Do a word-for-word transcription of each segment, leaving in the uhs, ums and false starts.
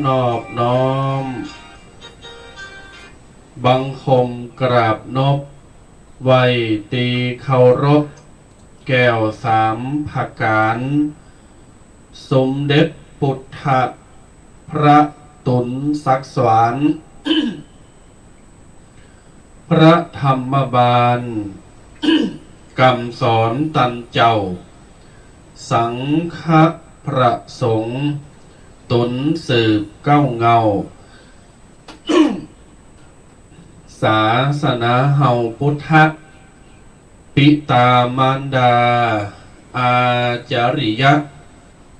นอบน้อม บังคมกราบนบ ไหว้ตีเคารพ แก้วสามประก๋าน สมเด็จปุทธะ พระตุ๋นศักดิ์สวรรค์ พระธรรมบาล กำสอนตันเจ้า สังฆะพระสงฆ์ ตุ๋นสืบเก๊าเงา ศาสนาเฮาปุทธะ ปิตามารดา อาจาริยะ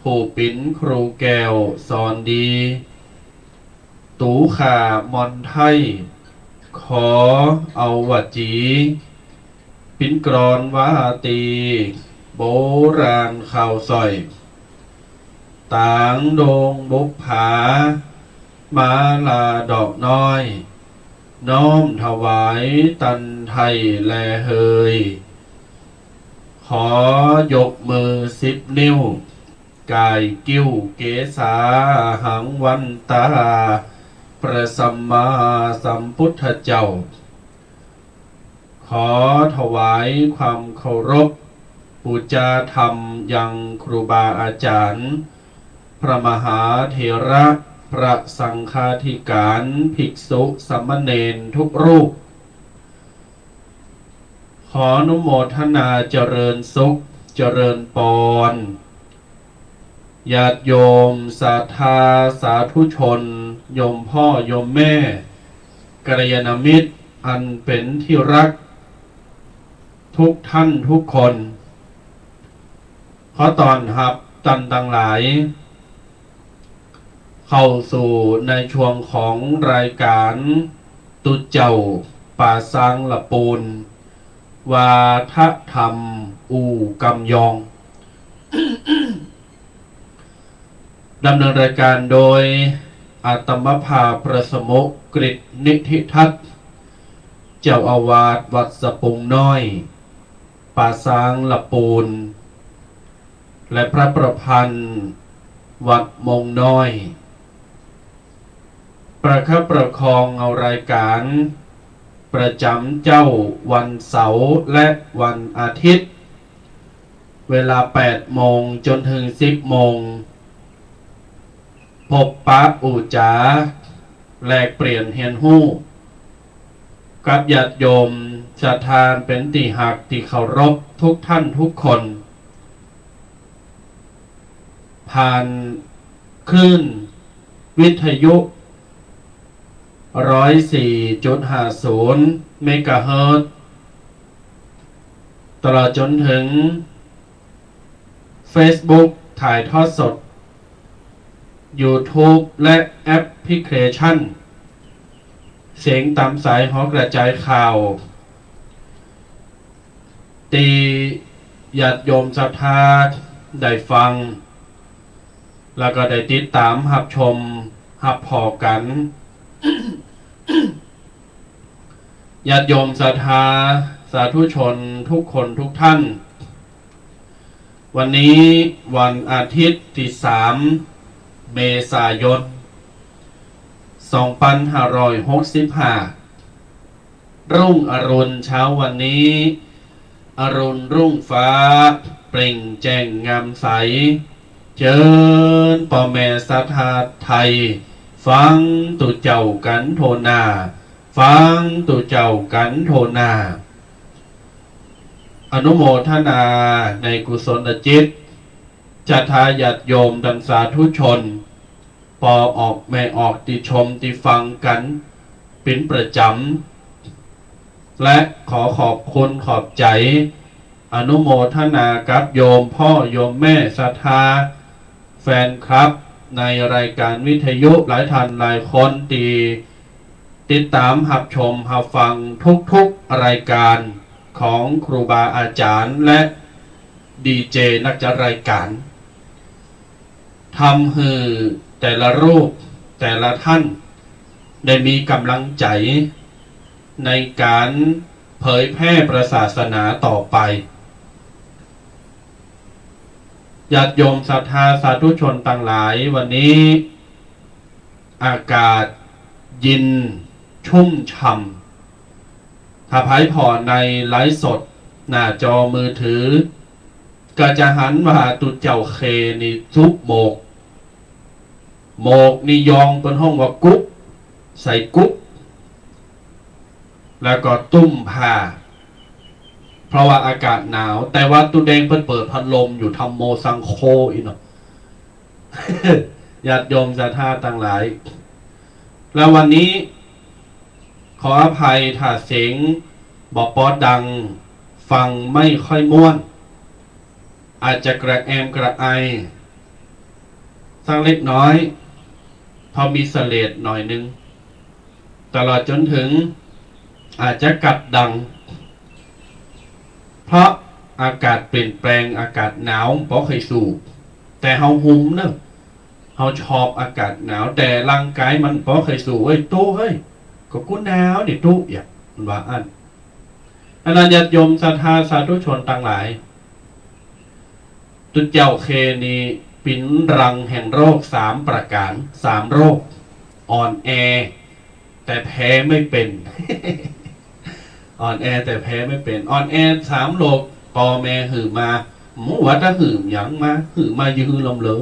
ผู้เป๋นครูแก้วสอนดี ตุ๊ข้ามอนไท้ ขอเอาวจี เป๋นกลอนวาตี โบราณข่าวสร้อย ต๋างดงบุปผา มาลาดอกน้อย น้อมถวายตันไท้แลเหย ขอยกมือสิบนิ้ว ก่ายกิ้วเกศาหังวันตา พระสัมมาสัมปุทธเจ้า ขอถวายความเคารพ ปู๋จาธรรมยังครูบาอาจ๋ารย์ พระมหาเถระ พระสังฆาธิก๋าร ภิกษุสามเณรทุกรูป ขออนุโมทนาเจริญสุข เจริญปอน ญาติโยมศรัทธาสาธุชน โยมพ่อโยมแม่ กัลยาณมิตรอันเป๋นที่รัก ทุกท่านทุกคน ขอต้อนฮับตันตังหลาย เข้าสู่ในช่วงของรายก๋านตุ๊เจ้าป่าซางละปูน วาทะธรรมอู่กำยอง ดำเนินรายก๋านโดยอาตมาภาพพระสมุกฤตนิธิทัศน์ เจ้าอาวาสวัดสะปุงน้อย ป่าซางละปูน และพระประพันธ์วัดมงน้อย ประคับประคองเอารายก๋านประจ๋ำเจ๊าวันเสาร์และวันอาทิตย์ เวลาแปดโมงจ๋นเถิงสิบโมง พบปะอู้จ๋า แลกเปลี่ยนเฮียนฮู้ กับญาติโยมศรัทธาเป๋นตี้ฮักตี้เคารพทุกท่านทุกคน ผ่านคลื่นวิทยุ ร้อยสี่จุดห้าศูนย์ เมกะเฮิรตซ์ ตลอดจ๋นเถิง เฟซบุ๊ก ถ่ายทอดสด ยูทูบ และแอปพลิเคชัน เสียงต๋ามสายหอกระจายข่าว ตี้ญาติโยมศรัทธาได้ฟัง แล้วก็ได้ติดต๋ามฮับชมฮับผ่อกั๋น ญาติโยมศรัทธาสาธุชนทุกคนทุกท่าน วันนี้วันอาทิตย์ตี้สาม เมษายน สองปันห้าร้อยหกสิบห้า รุ่งอรุณเช้าวันนี้ อรุณรุ่งฟ้า เปล่งแจ้งงามใส เจิญป้อแม่ศรัทธาไทย ฟังตุ๊เจ้ากั๋นโทหน้า ฟังตุ๊เจ้ากั๋นโทหน้า อนุโมทนาในกุศลจิต ศรัทธาญาติโยมตังสาธุชน ป้อออกแม่ออกตี้ชมตี้ฟังกั๋นเป๋นประจ๋ำ และขอขอบคุณขอบใจ๋ อนุโมทนากับโยมพ่อโยมแม่ศรัทธา แฟนคลับในรายก๋านวิทยุหลายท่านหลายคนตี้ติดต๋ามฮับชมฮับฟังทุกๆรายก๋านของครูบาอาจ๋ารย์และดีเจนักจัดรายก๋าน ทำหื้อแต่ละรูปแต่ละท่านได้มีก๋ำลังใจ๋ในก๋านเผยแพร่พระศาสนาต่อไป ญาติโยมศรัทธาสาธุชนตังหลาย วันนี้ อากาศเย็นชุ่มฉ่ำ ถ้าใผผ่อในไลฟ์สดหน้าจอมือถือ ก็จะหันว่าตุ๊เจ้าเคนี่สุบโหมก โหมกนี่ยองเปิ้นฮ้องว่ากุ๊บ ใส่กุ๊บ แล้วก็ตุ้มผ้า เพราะว่าอากาศหนาว แต่ว่าตุ๊แดงเปิ้นเปิดพัดลมอยู่ ธัมโมสังโฆ อีกเนาะ ญาติโยมศรัทธาตังหลาย แล้ววันนี้ขออภัยถ้าเสียงบ่ปอดัง ฟังไม่ค่อยม่วน อาจจะกระแอมกระไอสักเล็กน้อย เพราะมีเสลดหน่อยนึง ตลอดจนถึงอาจจะกัดดัง เพราะอากาศเปลี่ยนแปลง อากาศหนาวบ่ใค่สู้ แต่เฮาหุมเนอะ เฮาชอบอากาศหนาว แต่ร่างกายมันบ่ใค่สู้ เฮ้ย ตุ๊เฮ้ย ก็กูหนาวนี่ตุ๊ อย่างมันว่าอั้น อันนั้นญาติโยมศรัทธาสาธุชนตังหลาย ตุ๊เจ้าเคนี่เป๋นรังแห่งโรคสามประก๋าน สามโรค อ่อนแอ แต่แพ้ไม่เป๋น อ่อนแอแต่แพ้ไม่เป๋น อ่อนแอสามโรค ป้อแม่หื้อมา บ่ฮู้ว่าตะหื้อหยังมา หื้อมาอยู่หื้อลำเลิง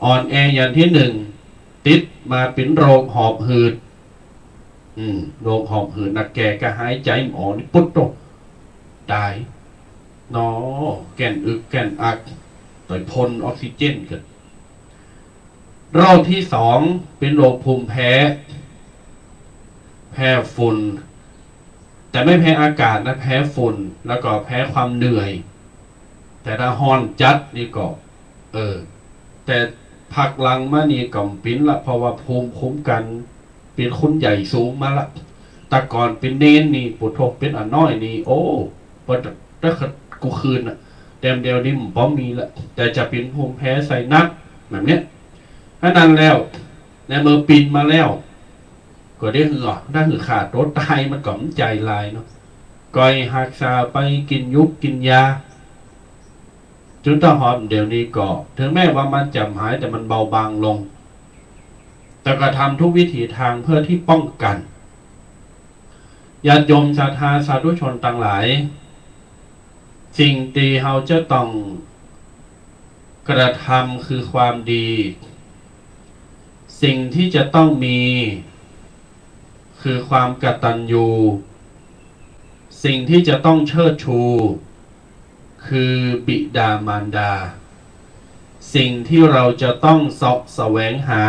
อ่อนแออย่างตี้นึ่ง ติดมาเป๋นโรคหอบหืด อืม โรคหอบหืดนะ แก่ก็หายใจ๋บ่ออกนี่ปุ๊ดโต ต๋าย เนาะ แก่นอึกแก่นอัก ต๋วยพ่นออกซิเจนเกิด โรคตี้สองเป๋นโรคภูมิแพ้ แพ้ฝุ่น แต่ไม่แพ้อากาศนะ แพ้ฝุ่น แล้วก็แพ้ความเหนื่อย แต่ถ้าฮ้อนจัดนี่ก็ เออ แต่พักหลังมานี่ก็บ่เป๋นละ เพราะว่าภูมิคุ้มกัน เป๋นคนใหญ่สูงมาละ แต่ก่อนเป๋นเณรนี่ ปุโธ เป๋นอะน้อยนี่ โอ้ บ่ได้ ได้กู้คืนน่ะ แต้มเดียวนี่บ่มีละ แต่จะเป๋นภูมิแพ้ไซนัสแบบเนี้ย อันนั้นแล้ว ในเมื่อเป๋นมาแล้ว ก็ได้หื้อ ได้หื้อฆ่าตั๋วต๋าย มันก็บ่ใจ๋ลายเนาะ ก็หื้อฮักษาไป กิ๋นยุกกิ๋นยา จุดเต้าหอมเดี๋ยวนี้ก็ ถึงแม้ว่ามันจะหาย แต่มันเบาบางลง แต่ก็ทำทุกวิถีทางเพื่อที่ป้องกัน ญาติโยมศรัทธาสาธุชนตังหลาย สิ่งตี้เฮาจะต้องกระทำคือความดี สิ่งที่จะต้องมี คือความกตัญญู สิ่งที่จะต้องเชิดชู คือบิดามารดา สิ่งที่เราจะต้องเสาะแสวงหา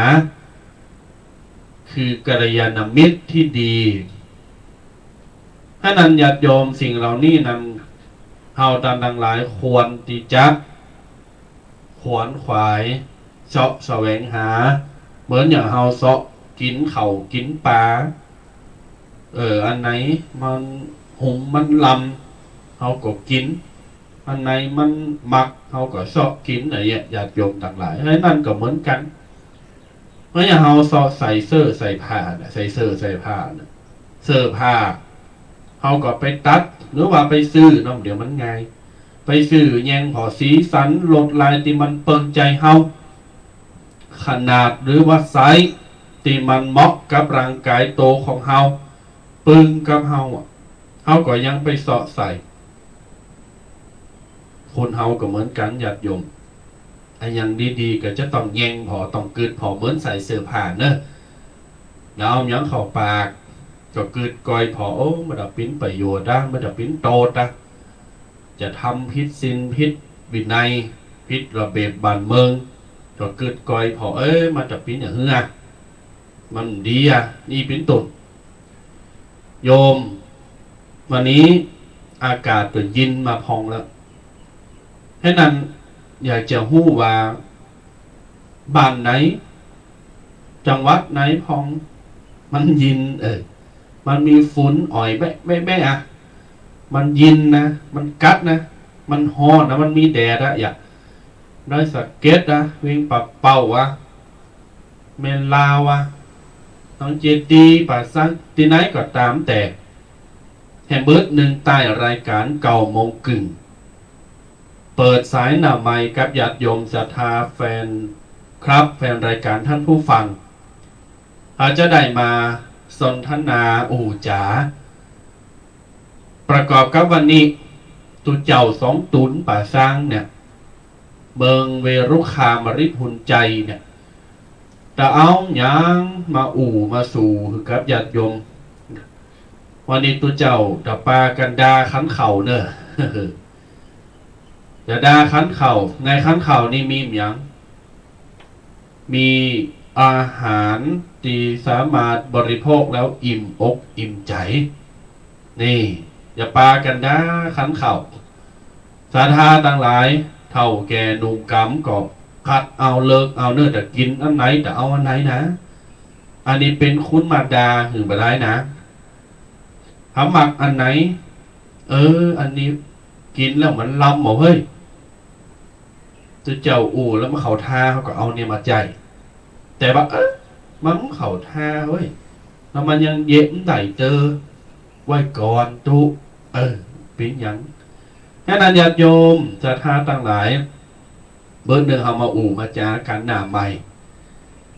คือกัลยาณมิตรที่ดี ฉะนั้นญาติโยม สิ่งเหล่านี้นั้น เฮาต้านตังหลายควรตี้จะ ขวนขวาย เสาะแสวงหา เหมือนอย่างเฮาเสาะกิ๋นข้าวกิ๋นป๋า เออ อันไหนมันหุมมันลำ เฮาก็กิ๋น อันไหนมันหมัก เฮาก็เสาะกิ๋น อย่างเนี้ย ญาติโยมตังหลาย อันนั้นก็เหมือนกั๋น เมื่ออย่างเฮาเสาะใส่เสื้อใส่ผ้าน่ะ ใส่เสื้อใส่ผ้าน่ะ เสื้อผ้า เฮาก็ไปตัด หรือว่าไปซื้อเนาะ เดี๋ยวมันง่าย ไปซื้อแยงผ่อสีสันลวดลายตี้มันเปิงใจ๋เฮา ขนาดหรือว่าไซส์ตี้มันเหมาะกับร่างกายโตของเฮา ปึงกับเฮาอะ เฮาก็ยังไปเสาะใส่ คนเฮาก็เหมือนกั๋นญาติโยม อะหยังดีๆ ก็จะต้องแยงผ่อ ต้องกึ๊ดผ่อ เหมือนใส่เสื้อผ้าเนอะ เฮาเอาหยังเข้าปาก ก็กึ๊ดก่อยผ่อ โอ้ มันจะเป๋นประโยชน์อะ มันจะเป๋นโตษอะ จะทำผิดศีลผิดวินัย ผิดระเบียบบ้านเมือง ก็กึ๊ดก่อยผ่อ เอ้ย มันจะเป๋นอย่างเฮือ มันดีอะ นี่เป๋นต้น โยม วันนี้อากาศก็เย็นมาพ่องแล้ว ฉะนั้นอยากจะฮู้ว่า บ้านไหน จังหวัดไหนพ่อง มันเย็น เออ มันมีฝุ่นอ่อยแบะแบะแบะอะ มันเย็นนะ มันกั๊ดนะ มันฮ้อนนะ มันมีแดดอะ อย่างดอยสะเก็ดอะ เวียงป่าเป้าอะ แม่ลาวอะ หนองเจดีย์ ป่าซัง ตี้ไหนก็ต๋ามแต่ แหมเบิดนึ่งใต้รายก๋านเก้าโมงครึ่ง เปิดสายหน้าไมค์กับญาติโยมศรัทธาแฟนคลับ แฟนรายก๋านท่านผู้ฟัง เฮาจะได้มาสนทนาอู้จ๋า ประกอบกับวันนี้ ตุ๊เจ้าสองตุ๊นป่าซางเนี่ย เมืองเวรุคามฤๅพุญไชยเนี่ย จะเอาหยังมาอู้มาสู่หื้อกับญาติโยม วันนี้ตุ๊เจ้าจะปากั๋นด่าขันข้าวเน่อ จะด่าขันข้าว ในขันข้าวนี่มีหยัง มีอาหารตี้สามารถบริโภคแล้วอิ่มอกอิ่มใจ๋ นี่ อย่าปากั๋นด่าขันข้าว ศรัทธาตังหลาย เฒ่าแก่หนุ่มกำก็คัดเอาเลือกเอาเน่อ จะกิ๋นอันไหน จะเอาอันไหนนะ อันนี้เป๋นคนมาด่าหื้อบ่ได้นะ ถ้ามักอันไหน เออ อันนี้กิ๋นแล้วมันลำบ่เฮ้ย ตุ๊เจ้าอู้แล้วมันเข้าท่า เฮาก็เอาเนี่ยมาใจ๊ แต่ว่า เอ๊ะ มันเข้าท่าเฮ้ย แล้วมันยังเยะบ่ได้เตอ ไว้ก่อนตุ๊ เออ เป๋นหยัง ฉะนั้นญาติโยมศรัทธาตังหลาย เปิ้นนึ่งเฮามาอู้มาจ๋ากั๋นหน้าใหม่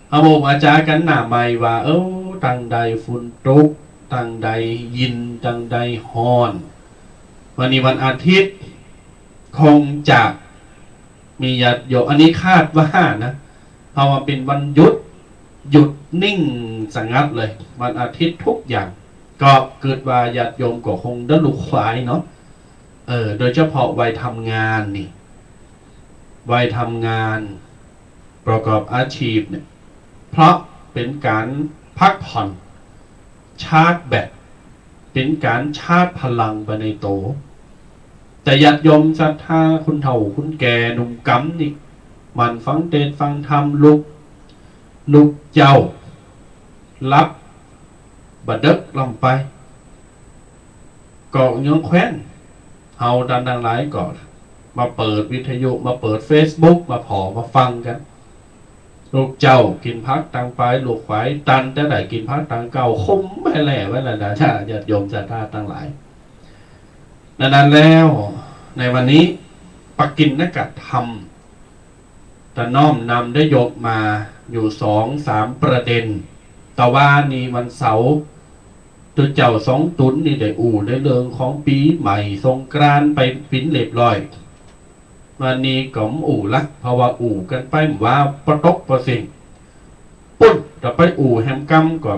เฮามาอู้มาจ๋ากั๋นหน้าใหม่ว่า เออ ตังใดฝนตก ตังใดเย็น ตังใดฮ้อน วันนี้วันอาทิตย์ คงจะมีญาติโยม อันนี้คาดว่านะ เพราะว่าเป๋นวันหยุด หยุดนิ่งสงัดเลย วันอาทิตย์ทุกอย่าง ก็กึ๊ดว่าญาติโยมก็คงได้ลุกขวายเนาะ เออ โดยเฉพาะวัยทำงานนี่ วัยทำงาน ประกอบอาชีพเนี่ย เพราะเป๋นก๋านพักผ่อน ชาร์จแบต เป๋นก๋านชาร์จพลังไปในตั๋ว แต่ญาติโยมศรัทธา คนเฒ่าคนแก่หนุ่มกำนี่ หมั่นฟังเตสน์ฟังธรรมลุก ลุกเจ๊า หลับบ่เดิ็กล้ำไป ก็ยังแควน เฮาตังหลายก็มาเปิดวิทยุ มาเปิดเฟซบุ๊ก มาผ่อมาฟังกั๋น ลุกเจ๊ากิ๋นผักตังปาย ลุกขวายตันจะได้กิ๋นผักตังเก๊า คุ้มแฮะแหละ ไว้แล้วนะ ถ้าญาติโยมศรัทธาตังหลาย ดังนั้นแล้ว ในวันนี้ ปกิณกธรรม ตะน้อมนำได้ยกมาอยู่สองสามประเด็น ตะวานี้วันเสาร์ ตุ๊เจ้าสองตุ๊นนี่ได้อู้ในเรื่องของปี๋ใหม่สงกรานต์ไปเป๋นเรียบร้อย วันนี้ก็บ่อู้ละ เพราะว่าอู้กั๋นไปบ่าปะตกปะเส่ง ปุ้น จะไปอู้แหมกำก็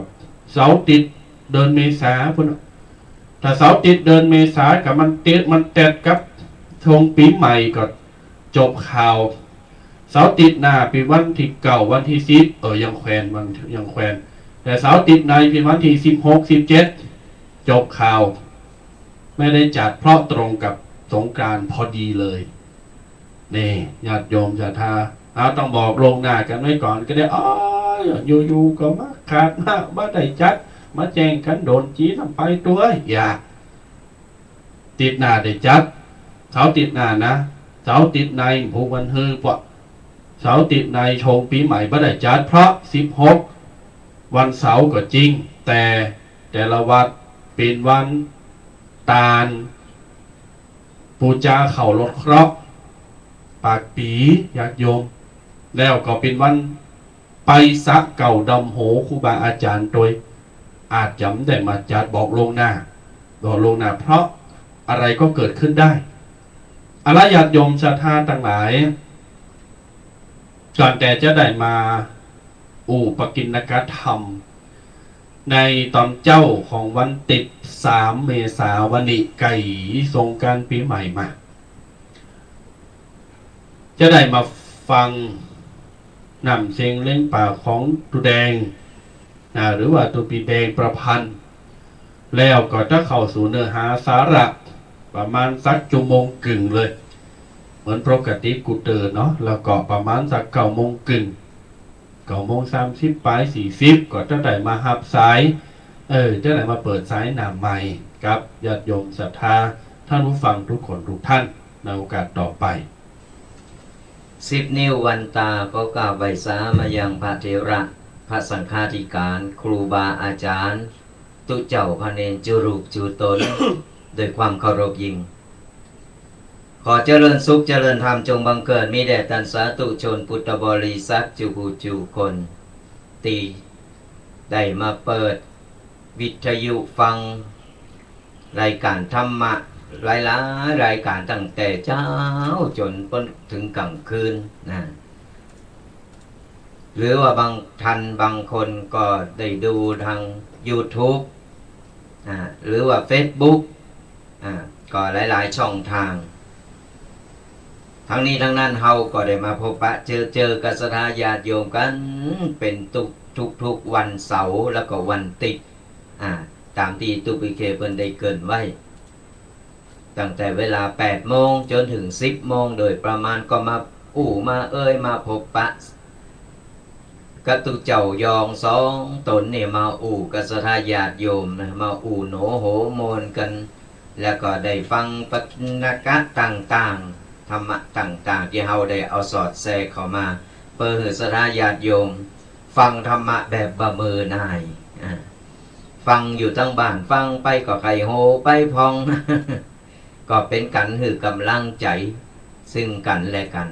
เสาร์อาทิตย์เดือนเมษาปุ้น ถ้าเสาร์อาทิตย์เดือนเมษาก็มันติด มันแต๊ดกับช่วงปี๋ใหม่ก็จบข่าว เสาร์อาทิตย์หน้าเป๋นวันตี้เก้า วันตี้สิบ เออ ยังแควน วัน ยังแควน แต่เสาร์อาทิตย์ในเป๋นวันตี้สิบหก สิบเจ็ด จบข่าว ไม่ได้จัดเพราะตรงกับสงกรานต์พอดีเลย นี่ ญาติโยมศรัทธา เฮาต้องบอกล่วงหน้ากั๋นไว้ก่อนก็ได้ อ้อย อยู่ๆ ก็มาขาดมา บ่ได้จัด มาแจ้งกั๋นโดนจี๋นำไปตัวย อย่า อาทิตย์หน้าได้จัด เสาร์อาทิตย์หน้านะ เสาร์อาทิตย์ใน ผูกวันฮือปะ เสาร์อาทิตย์ในช่วงปี๋ใหม่บ่ได้จัด เพราะสิบหก วันเสาร์ก็จริง แต่แต่ละวัดเป๋นวันตาน ปู๋จาเข้าลดเคราะห์ปากปี๋ ญาติโยม แล้วก็เป๋นวันไปสระเก๊าดำหัวครูบาอาจ๋ารย์ตวย อาจจะบ่ได้มาจัด บอกล่วงหน้า บอกล่วงหน้า เพราะอะไรก็เกิดขึ้นได้ เอาละ ญาติโยมศรัทธาตังหลาย ก่อนแต่จะได้มาอู้ปกิณกธรรม ในต๋อนเจ๊าของวันตี้สามเมษาวันนี้ ใก้สงกรานต์ปี๋ใหม่มา จะได้มาฟังน้ำเสียงเล่งป๋ากของตุ๊แดง นะ หรือว่าตุ๊ปี้แดงประพันธ์ แล้วก็จะเข้าสู่เนื้อหาสาระประมาณสักชั่วโมงกึ่งเลย เหมือนปกติกูเตอร์เนาะ แล้วก็ประมาณสักเก้าโมงกึ่ง เก้าโมงสามสิบป๋าย สี่สิบ ก็จะได้มาฮับสาย เออ จะได้มาเปิดสายหน้าใหม่กับญาติโยมศรัทธา ท่านผู้ฟังทุกคนทุกท่าน ในโอกาสต่อไป สิบนิ้ววันตา ขอกราบไหว้สามายังพระเถระ พระสังฆาธิการ ครูบาอาจ๋ารย์ ตุ๊เจ้าพระเณรจุรูปจุต๋น ด้วยความเคารพยิ่ง ขอเจริญสุขเจริญธรรมจงบังเกิดมีแด่ต้านสาธุชนพุทธบริษัทจุผู้จุคน ตี้ ได้มาเปิดวิทยุฟังรายก๋านธรรมะหลายๆ รายก๋านตั้งแต่เจ๊าจ๋นป้นเถิงก๋างคืนนะ หรือว่าบางท่านบางคนก็ได้ดูทางยูทูบ อ่า หรือว่าเฟซบุ๊ก อ่า ก็หลายๆ ช่องทาง ทั้งนี้ทั้งนั้นเฮาก็ได้มาพบปะเจอเจอกับศรัทธาญาติโยมกั๋นเป๋นตุ๊ก ทุกๆ วันเสาร์แล้วก็วันติ๊ด อ่า ต๋ามตี้ตุ๊กปีเคเปิ้นได้เกริ่นไว้ ตั้งแต่เวลาแปดโมงจ๋นเถิงสิบโมงโดยประมาณ ก็มาอู้มาเอ่ยมาพบปะ กับตุ๊เจ้ายองสองต๋นนี่มาอู้กับศรัทธาญาติโยมนะ มาอู้โหนโหมวนกั๋น แล้วก็ได้ฟังปกิณกะต่างๆ ธรรมะต่างๆ ตี้เฮาได้เอาสอดแทรกเข้ามา เปื้อหื้อศรัทธาญาติโยมฟังธรรมะแบบบ่เบื่อหน่าย อ่า ฟังอยู่ตังบ้าน ฟังไปก็ใค่ฮู้ไปพ่อง ก็เป๋นกั๋นหื้อก๋ำลังใจ๋ซึ่งกั๋นและกั๋น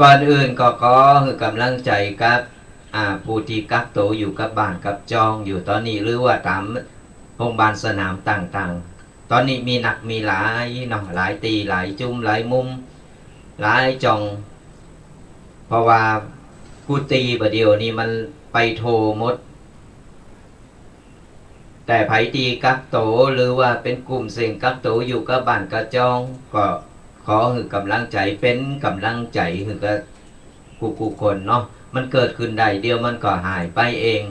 ก่อนอื่นก็ขอหื้อก๋ำลังใจ๋กับ อ่า ผู้ตี้กักตั๋วอยู่กับบ้านกับจองอยู่ต๋อนนี้ หรือว่าต๋ามโฮงพยาบาลสนามต่างๆ ต๋อนนี้มีนักมีหลายเนาะ หลายตี้หลายจุมหลายมุมหลายจ่อง เพราะว่ากู้ตี้บ่าเดี่ยวนี้มันไปทั่วหมด แต่ใผตี้กักตั๋วหรือว่าเป๋นกลุ่มเสี่ยงกักตั๋วอยู่กับบ้านกับจอง ก็ขอหื้อก๋ำลังใจ๋ เป๋นก๋ำลังใจ๋หื้อกับกู้ๆ คนเนาะ มันเกิดขึ้นได้เดี๋ยวมันก็หายไปเอง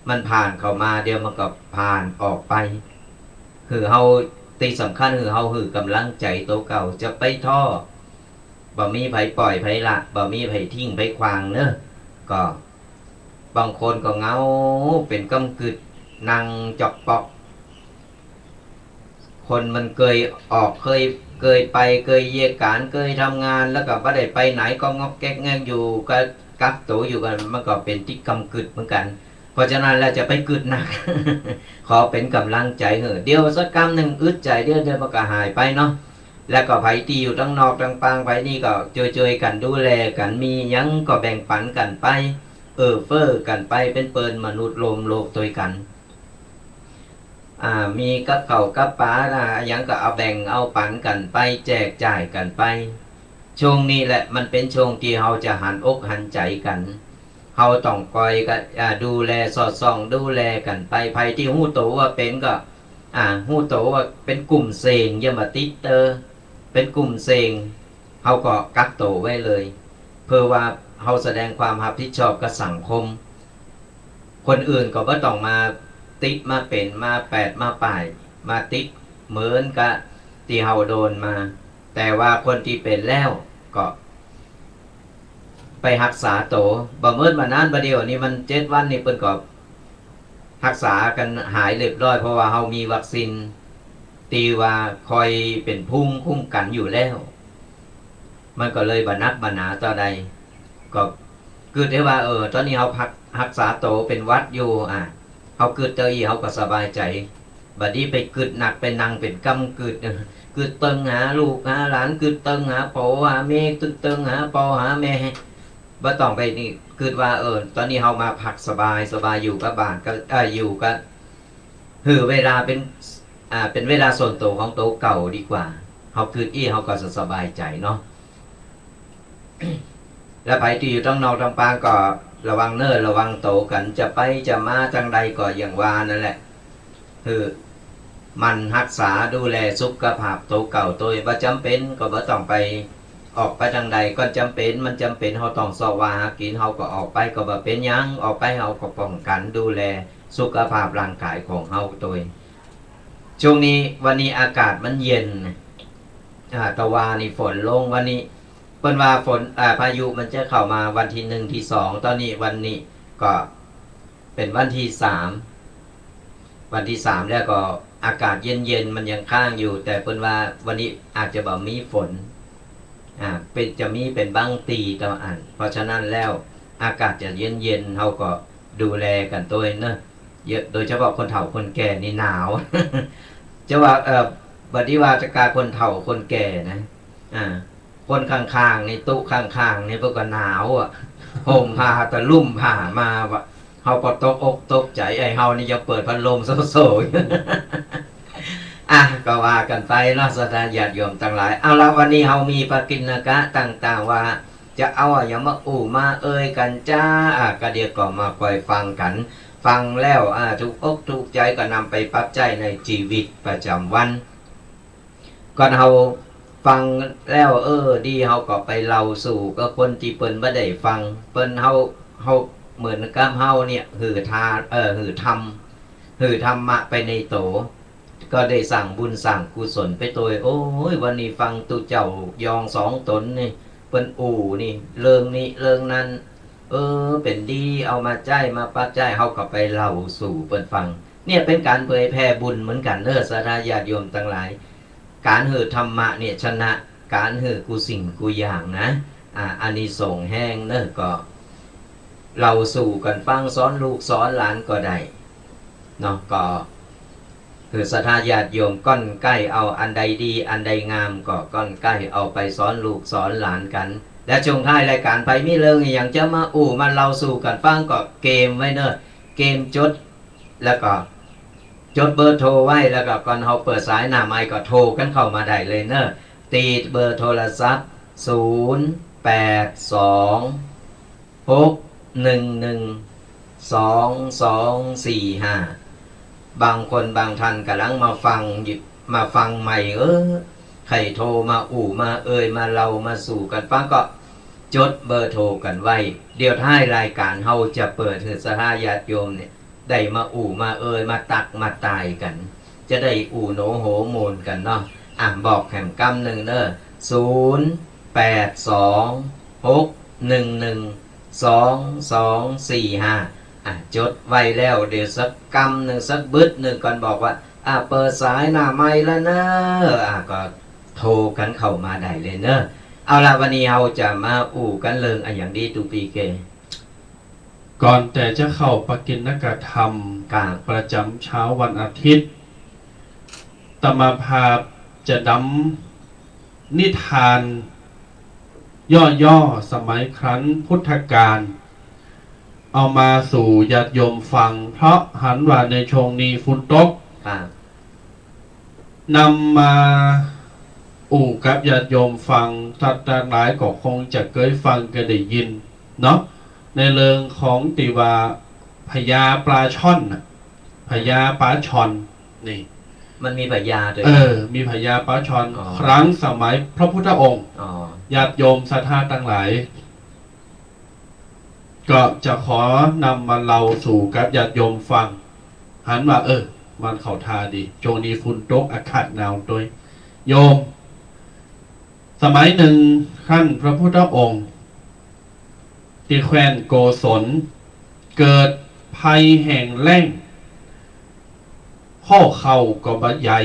มันผ่านเข้ามาเดี๋ยวมันก็ผ่านออกไป หื้อเฮา ตี้สำคัญหื้อเฮาหื้อก๋ำลังใจ๋ตั๋วเก่า จะไปท้อ บ่มีใผป่อยใผละ บ่มีใผทิ้งใผขว้างเนาะ ก็บางคนก็เหงาเป๋นก้ำกึ๊ด นั่งจ๊อกป๊อก คนมันเกยออก เกย เกยไป เกยเยียะก๋าน เกยทำงาน แล้วก็บ่ได้ไปไหน ก็ง็อกแง็กแง็กอยู่ ก็กักตั๋วอยู่กั๋น มันก็เป๋นตี้ก้ำกึ๊ดเหมือนกั๋น เพราะฉะนั้นแล้วจะไปกึ๊ดนัก ขอเป๋นก๋ำลังใจ๋หื้อ เดี๋ยวสักกำนึ่งอึดใจ๋เดี๋ยว เดี๋ยวมันก็หายไปเนาะ แล้วก็ใผตี้อยู่ตังนอกตังปาง ใผนี่ก็จ้วยๆ กั๋นดูแลกั๋น มีหยังก็แบ่งปั๋นกั๋นไป เอื้อเฟื้อกั๋นไป เป๋นเปิ้นมนุษย์ร่วมโลกตวยกั๋น อ่า มีกับข้าวกับป๋านะ หยังก็เอาแบ่งเอาปั๋นกั๋นไป แจกจ่ายกั๋นไป ช่วงนี้แหละมันเป๋นช่วงตี้เฮาจะหันอกหันใจ๋กั๋น เฮาต้องคอยกั๋น อ่า ดูแลสอดส่องดูแลกั๋นไป ใผตี้ฮู้ตั๋วว่าเป๋นก็ อ่า ฮู้ตั๋วว่าเป๋นกลุ่มเสี่ยง อย่ามาติดเต๊อะ เป๋นกลุ่มเสี่ยง เฮาก็กักตั๋วไว้เลย เปื้อว่าเฮาแสดงความฮับผิดชอบกับสังคม คนอื่นก็บ่ต้องมาติด มาเป๋น มาแปด มาป้าย มาติดเหมือนกับตี้เฮาโดนมา แต่ว่าคนตี้เป๋นแล้วก็ไปฮักษาตั๋ว บ่เหมือนบ่านาน บ่าเดี่ยวนี้มันเจ็ดวันนี่เปิ้นก็ฮักษากั๋นหายเรียบร้อย เพราะว่าเฮามีวัคซีนตี้ว่าคอยเป๋นภูมิคุ้มกั๋นอยู่แล้ว มันก็เลยบ่หนักบ่หนาเต้าใด ก็กึ๊ดหื้อว่า เออ ต๋อนนี้เฮาฮัก ฮักษาตั๋วเป๋นหวัดอยู่ อ่า เฮากึ๊ดเต้าอี้เฮาก็สบายใจ๋ บ่ดีไปกึ๊ดนัก ไปนั่งเป๋นก้ำกึ๊ด กึ๊ดเติงหาลูกหาหลาน กึ๊ดเติงหาเป๋าหาเมย์ กึ๊ดเติงหาเป๋าหาแม่ บ่ต้องไปนี่ กึ๊ดว่า เออ ต๋อนนี้เฮามาพักสบาย สบายอยู่กับบ้าน ก็ เอ่อ อยู่กับ หื้อเวลาเป๋น อ่า เป๋นเวลาส่วนตั๋วของตั๋วเก่าดีกว่า เฮากึ๊ดอี้เฮาก็จะสบายใจ๋เนาะ แล้วใผตี้อยู่ตังนอกตังปางก็ระวังเน้อ ระวังตั๋วกั๋น จะไปจะมาตังใดก็อย่างว่านั่นแหละ หื้อหมั่นฮักษาดูแลสุขภาพตั๋วเก่าตวย บ่จ๋ำเป๋นก็บ่ต้องไปออกไปตังใด ก่อนจ๋ำเป๋น มันจ๋ำเป๋น เฮาต้องเซาะว่าหากิ๋น เฮาก็ออกไปก็บ่เป๋นหยัง ออกไปเฮาก็ป้องกั๋นดูแลสุขภาพร่างก๋ายของเฮาตวย ช่วงนี้ วันนี้อากาศมันเย็น อ่า ตะวานี่ฝนลง วันนี้เปิ้นว่าฝน อ่า พายุมันจะเข้ามาวันตี้หนึ่งตี้สอง ต๋อนนี้วันนี้ก็เป๋นวันตี้สาม วันตี้สามแล้วก็อากาศเย็นๆ มันยังค้างอยู่ แต่เปิ้นว่าวันนี้อาจจะบ่มีฝน อ่า เป๋น จะมีเป๋นบางตี้เต้าอั้น เพราะฉะนั้นแล้วอากาศจะเย็นๆ เฮาก็ดูแลกั๋นตวยเนาะ เยอะ โดยเฉพาะคนเฒ่าคนแก่นี่หนาว จะว่า เอ่อ บ่ดีว่าจะกาคนเฒ่าคนแก่นะ อ่า คนข้างๆ นี่ ตุ๊ข้างๆ นี่เปิ้นก็หนาวอะ ห่มผ้าตะลุ่มผ้ามาว่า เฮาก็ตกอกตกใจ๋ ไอ้เฮานี่ยังเปิดพัดลมโซ่ๆ อยู่ อ่ะ ก็ว่ากั๋นไปเนาะ ศรัทธาญาติโยมตังหลาย เอาละ วันนี้เฮามีปกิณณกะต่างๆ ว่าจะเอาอะหยังมาอู้มาเอ่ยกั๋นจ้า อ่ะ ก็เดี๋ยวก็มาค่อยฟังกั๋น ฟังแล้ว อ่ะ ถูกอกถูกใจ๋ก็นำไปปรับใจ๊ในจีวิตประจ๋ำวัน ก่อนเฮาฟังแล้ว เออ ดี เฮาก็ไปเล่าสู่กับคนตี้เปิ้นบ่ได้ฟัง เปิ้น เฮา เฮาเหมือนกับเฮาเนี่ย หื้อทาน เออ หื้อธรรม หื้อธรรมะไปในตั๋ว ก็ได้สร้างบุญสร้างกุศลไปตวย โอ้ย วันนี้ฟังตุ๊เจ้ายองสองต๋นนี่ เปิ้นอู้นี่ เรื่องนี้เรื่องนั้น เออ เป๋นดี เอามาใจ๊ มาปรับใจ๊ เฮาก็ไปเล่าสู่เปิ้นฟัง เนี่ยเป๋นก๋านเผยแผ่บุญเหมือนกั๋นเน้อ ศรัทธาญาติโยมตังหลาย ก๋านหื้อธรรมะเนี่ยชนะก๋านหื้อกู้สิ่งกู้อย่างนะ อ่า อานิสงส์แฮงเน้อ ก็เล่าสู่กั๋นฟัง สอนลูกสอนหลานก็ได้เนาะ ก็ หื้อศรัทธาญาติโยมก้อนใก้เอาอันใดดี อันใดงามก็ก้อนใก้เอาไปสอนลูกสอนหลานกั๋น และช่วงท้ายรายก๋าน ใผมีเรื่องอะหยังจะมาอู้มาเล่าสู่กั๋นฟังก็เกมไว้เน้อ เกมจด แล้วก็จดเบอร์โทรไว้ แล้วก็ก่อนเฮาเปิดสายหน้าไมค์ก็โทรกั๋นเข้ามาได้เลยเน้อ ติดเบอร์โทรศัพท์ ศูนย์ แปด สอง หก หนึ่ง หนึ่ง สอง สอง สี่ ห้า บางคนบางท่านก่ำลังมาฟังอยู่ มาฟังใหม่ เออ ใค่โทรมาอู้มาเอ่ยมาเล่ามาสู่กั๋นฟัง ก็จดเบอร์โทรกั๋นไว้ เดี๋ยวท้ายรายก๋านเฮาจะเปิดหื้อศรัทธาญาติโยมเนี่ย ได้มาอู้มาเอ่ยมาตักมาตายกั๋น จะได้อู้โหนโหมนกั๋นเนาะ อ่ะ บอกแหมกำนึ่งเน้อ ศูนย์ แปด สอง หก หนึ่ง หนึ่ง สอง สอง สี่ ห้า อ่ะ จดไว้แล้ว เดี๋ยวสักกำนึ่ง สักบึดนึ่งก่อนบอกว่า อ่ะ เปิดสายหน้าไมค์แล้วเน้อ อ่ะ ก็โทรกั๋นเข้ามาได้เลยเน้อ เอาละ วันนี้เฮาจะมาอู้กั๋นเรื่องอะหยังดีตุ๊ปี้เก้ ก่อนแต่จะเข้าปกิณณกธรรม ครับ ประจ๋ำเช้าวันอาทิตย์ อาตมาภาพจะนำนิทานย่อๆ สมัยครั้นพุทธกาล เอามาสู่ญาติโยมฟัง เพราะหันว่าในช่วงนี้ฝนตก ครับ นำมาอู้กับญาติโยมฟัง ตังหลายก็คงจะเกยฟังเกยได้ยินเนาะ ในเรื่องของตี้ว่าพญาปลาช่อนน่ะ พญาปลาช่อน นี่ มันมีพญาตวย เออ มีพญาปลาช่อน อ๋อ ครั้งสมัยพระพุทธองค์ อ๋อ ญาติโยมศรัทธาตังหลาย ก็จะขอนำมาเล่าสู่กับญาติโยมฟัง หันว่า เออ มันเข้าท่าดี ช่วงนี้ฝนตก อากาศหนาวตวย โยม สมัยนึ่ง ครั้นพระพุทธองค์ ตี้แคว้นโกศล เกิดภัยแห้งแล้ง ข้อข้าวก็บ่ใหญ่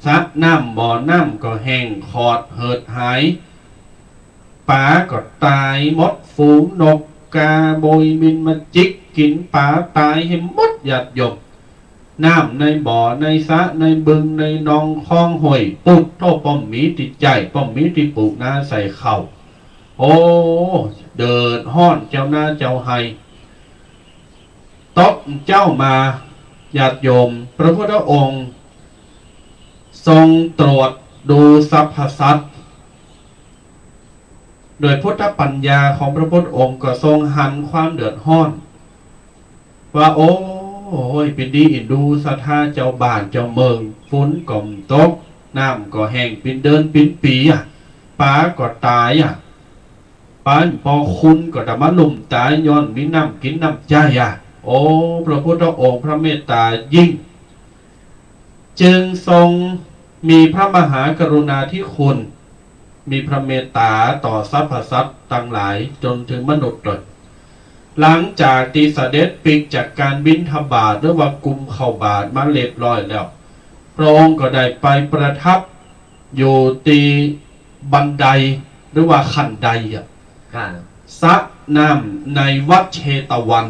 สระน้ำบ่อน้ำก็แห้งขอดเหือดหาย ป๋าก็ต๋ายหมด ฝูงนกกาโบยบินมาจิกกิ๋นป๋าต๋ายหื้อหมดญาติโยม น้ำในบ่อในสระในบึงในหนองคลองห้วย ปุดโธ่ ป้อมมีตี้ใจ๊ ป้อมมีตี้ปลูกนาใส่ข้าว โอ้ เดือดฮ้อนเจ้านาเจ้าไฮ่ ตกเจ๊ามา ญาติโยม พระพุทธองค์ ทรงตรวจดูสรรพสัตว์ โดยพุทธปัญญาของพระพุทธองค์ก็ทรงหันความเดือดฮ้อน ว่า โอ้ย เป๋นดีเอ็นดูศรัทธาเจ้าบ้านเจ้าเมือง ฝนก็บ่ตก น้ำก็แห้งเป๋นเดือนเป๋นปี๋อะ ป๋าก็ต๋ายอะ ป๋าปอคุณก็ได้มาลุ่มต๋าย ย้อนมีน้ำกิ๋นน้ำใจ๊อะ โอ้ พระพุทธองค์พระเมตต๋ายิ่ง จึงทรงมีพระมหากรุณาธิคุณ มีพระเมตต๋าต่อสรรพสัตว์ตังหลาย จ๋นเถิงมนุษย์ตวย หลังจากตี้เสด็จปิ๊กจากก๋านบิณฑบาต หรือว่ากุมข้าวบาตรมาเรียบร้อยแล้ว พระองค์ก็ได้ไปประทับอยู่ตี้บันได หรือว่าขั้นไดอะ ครับ สระน้ำในวัดเชตวัน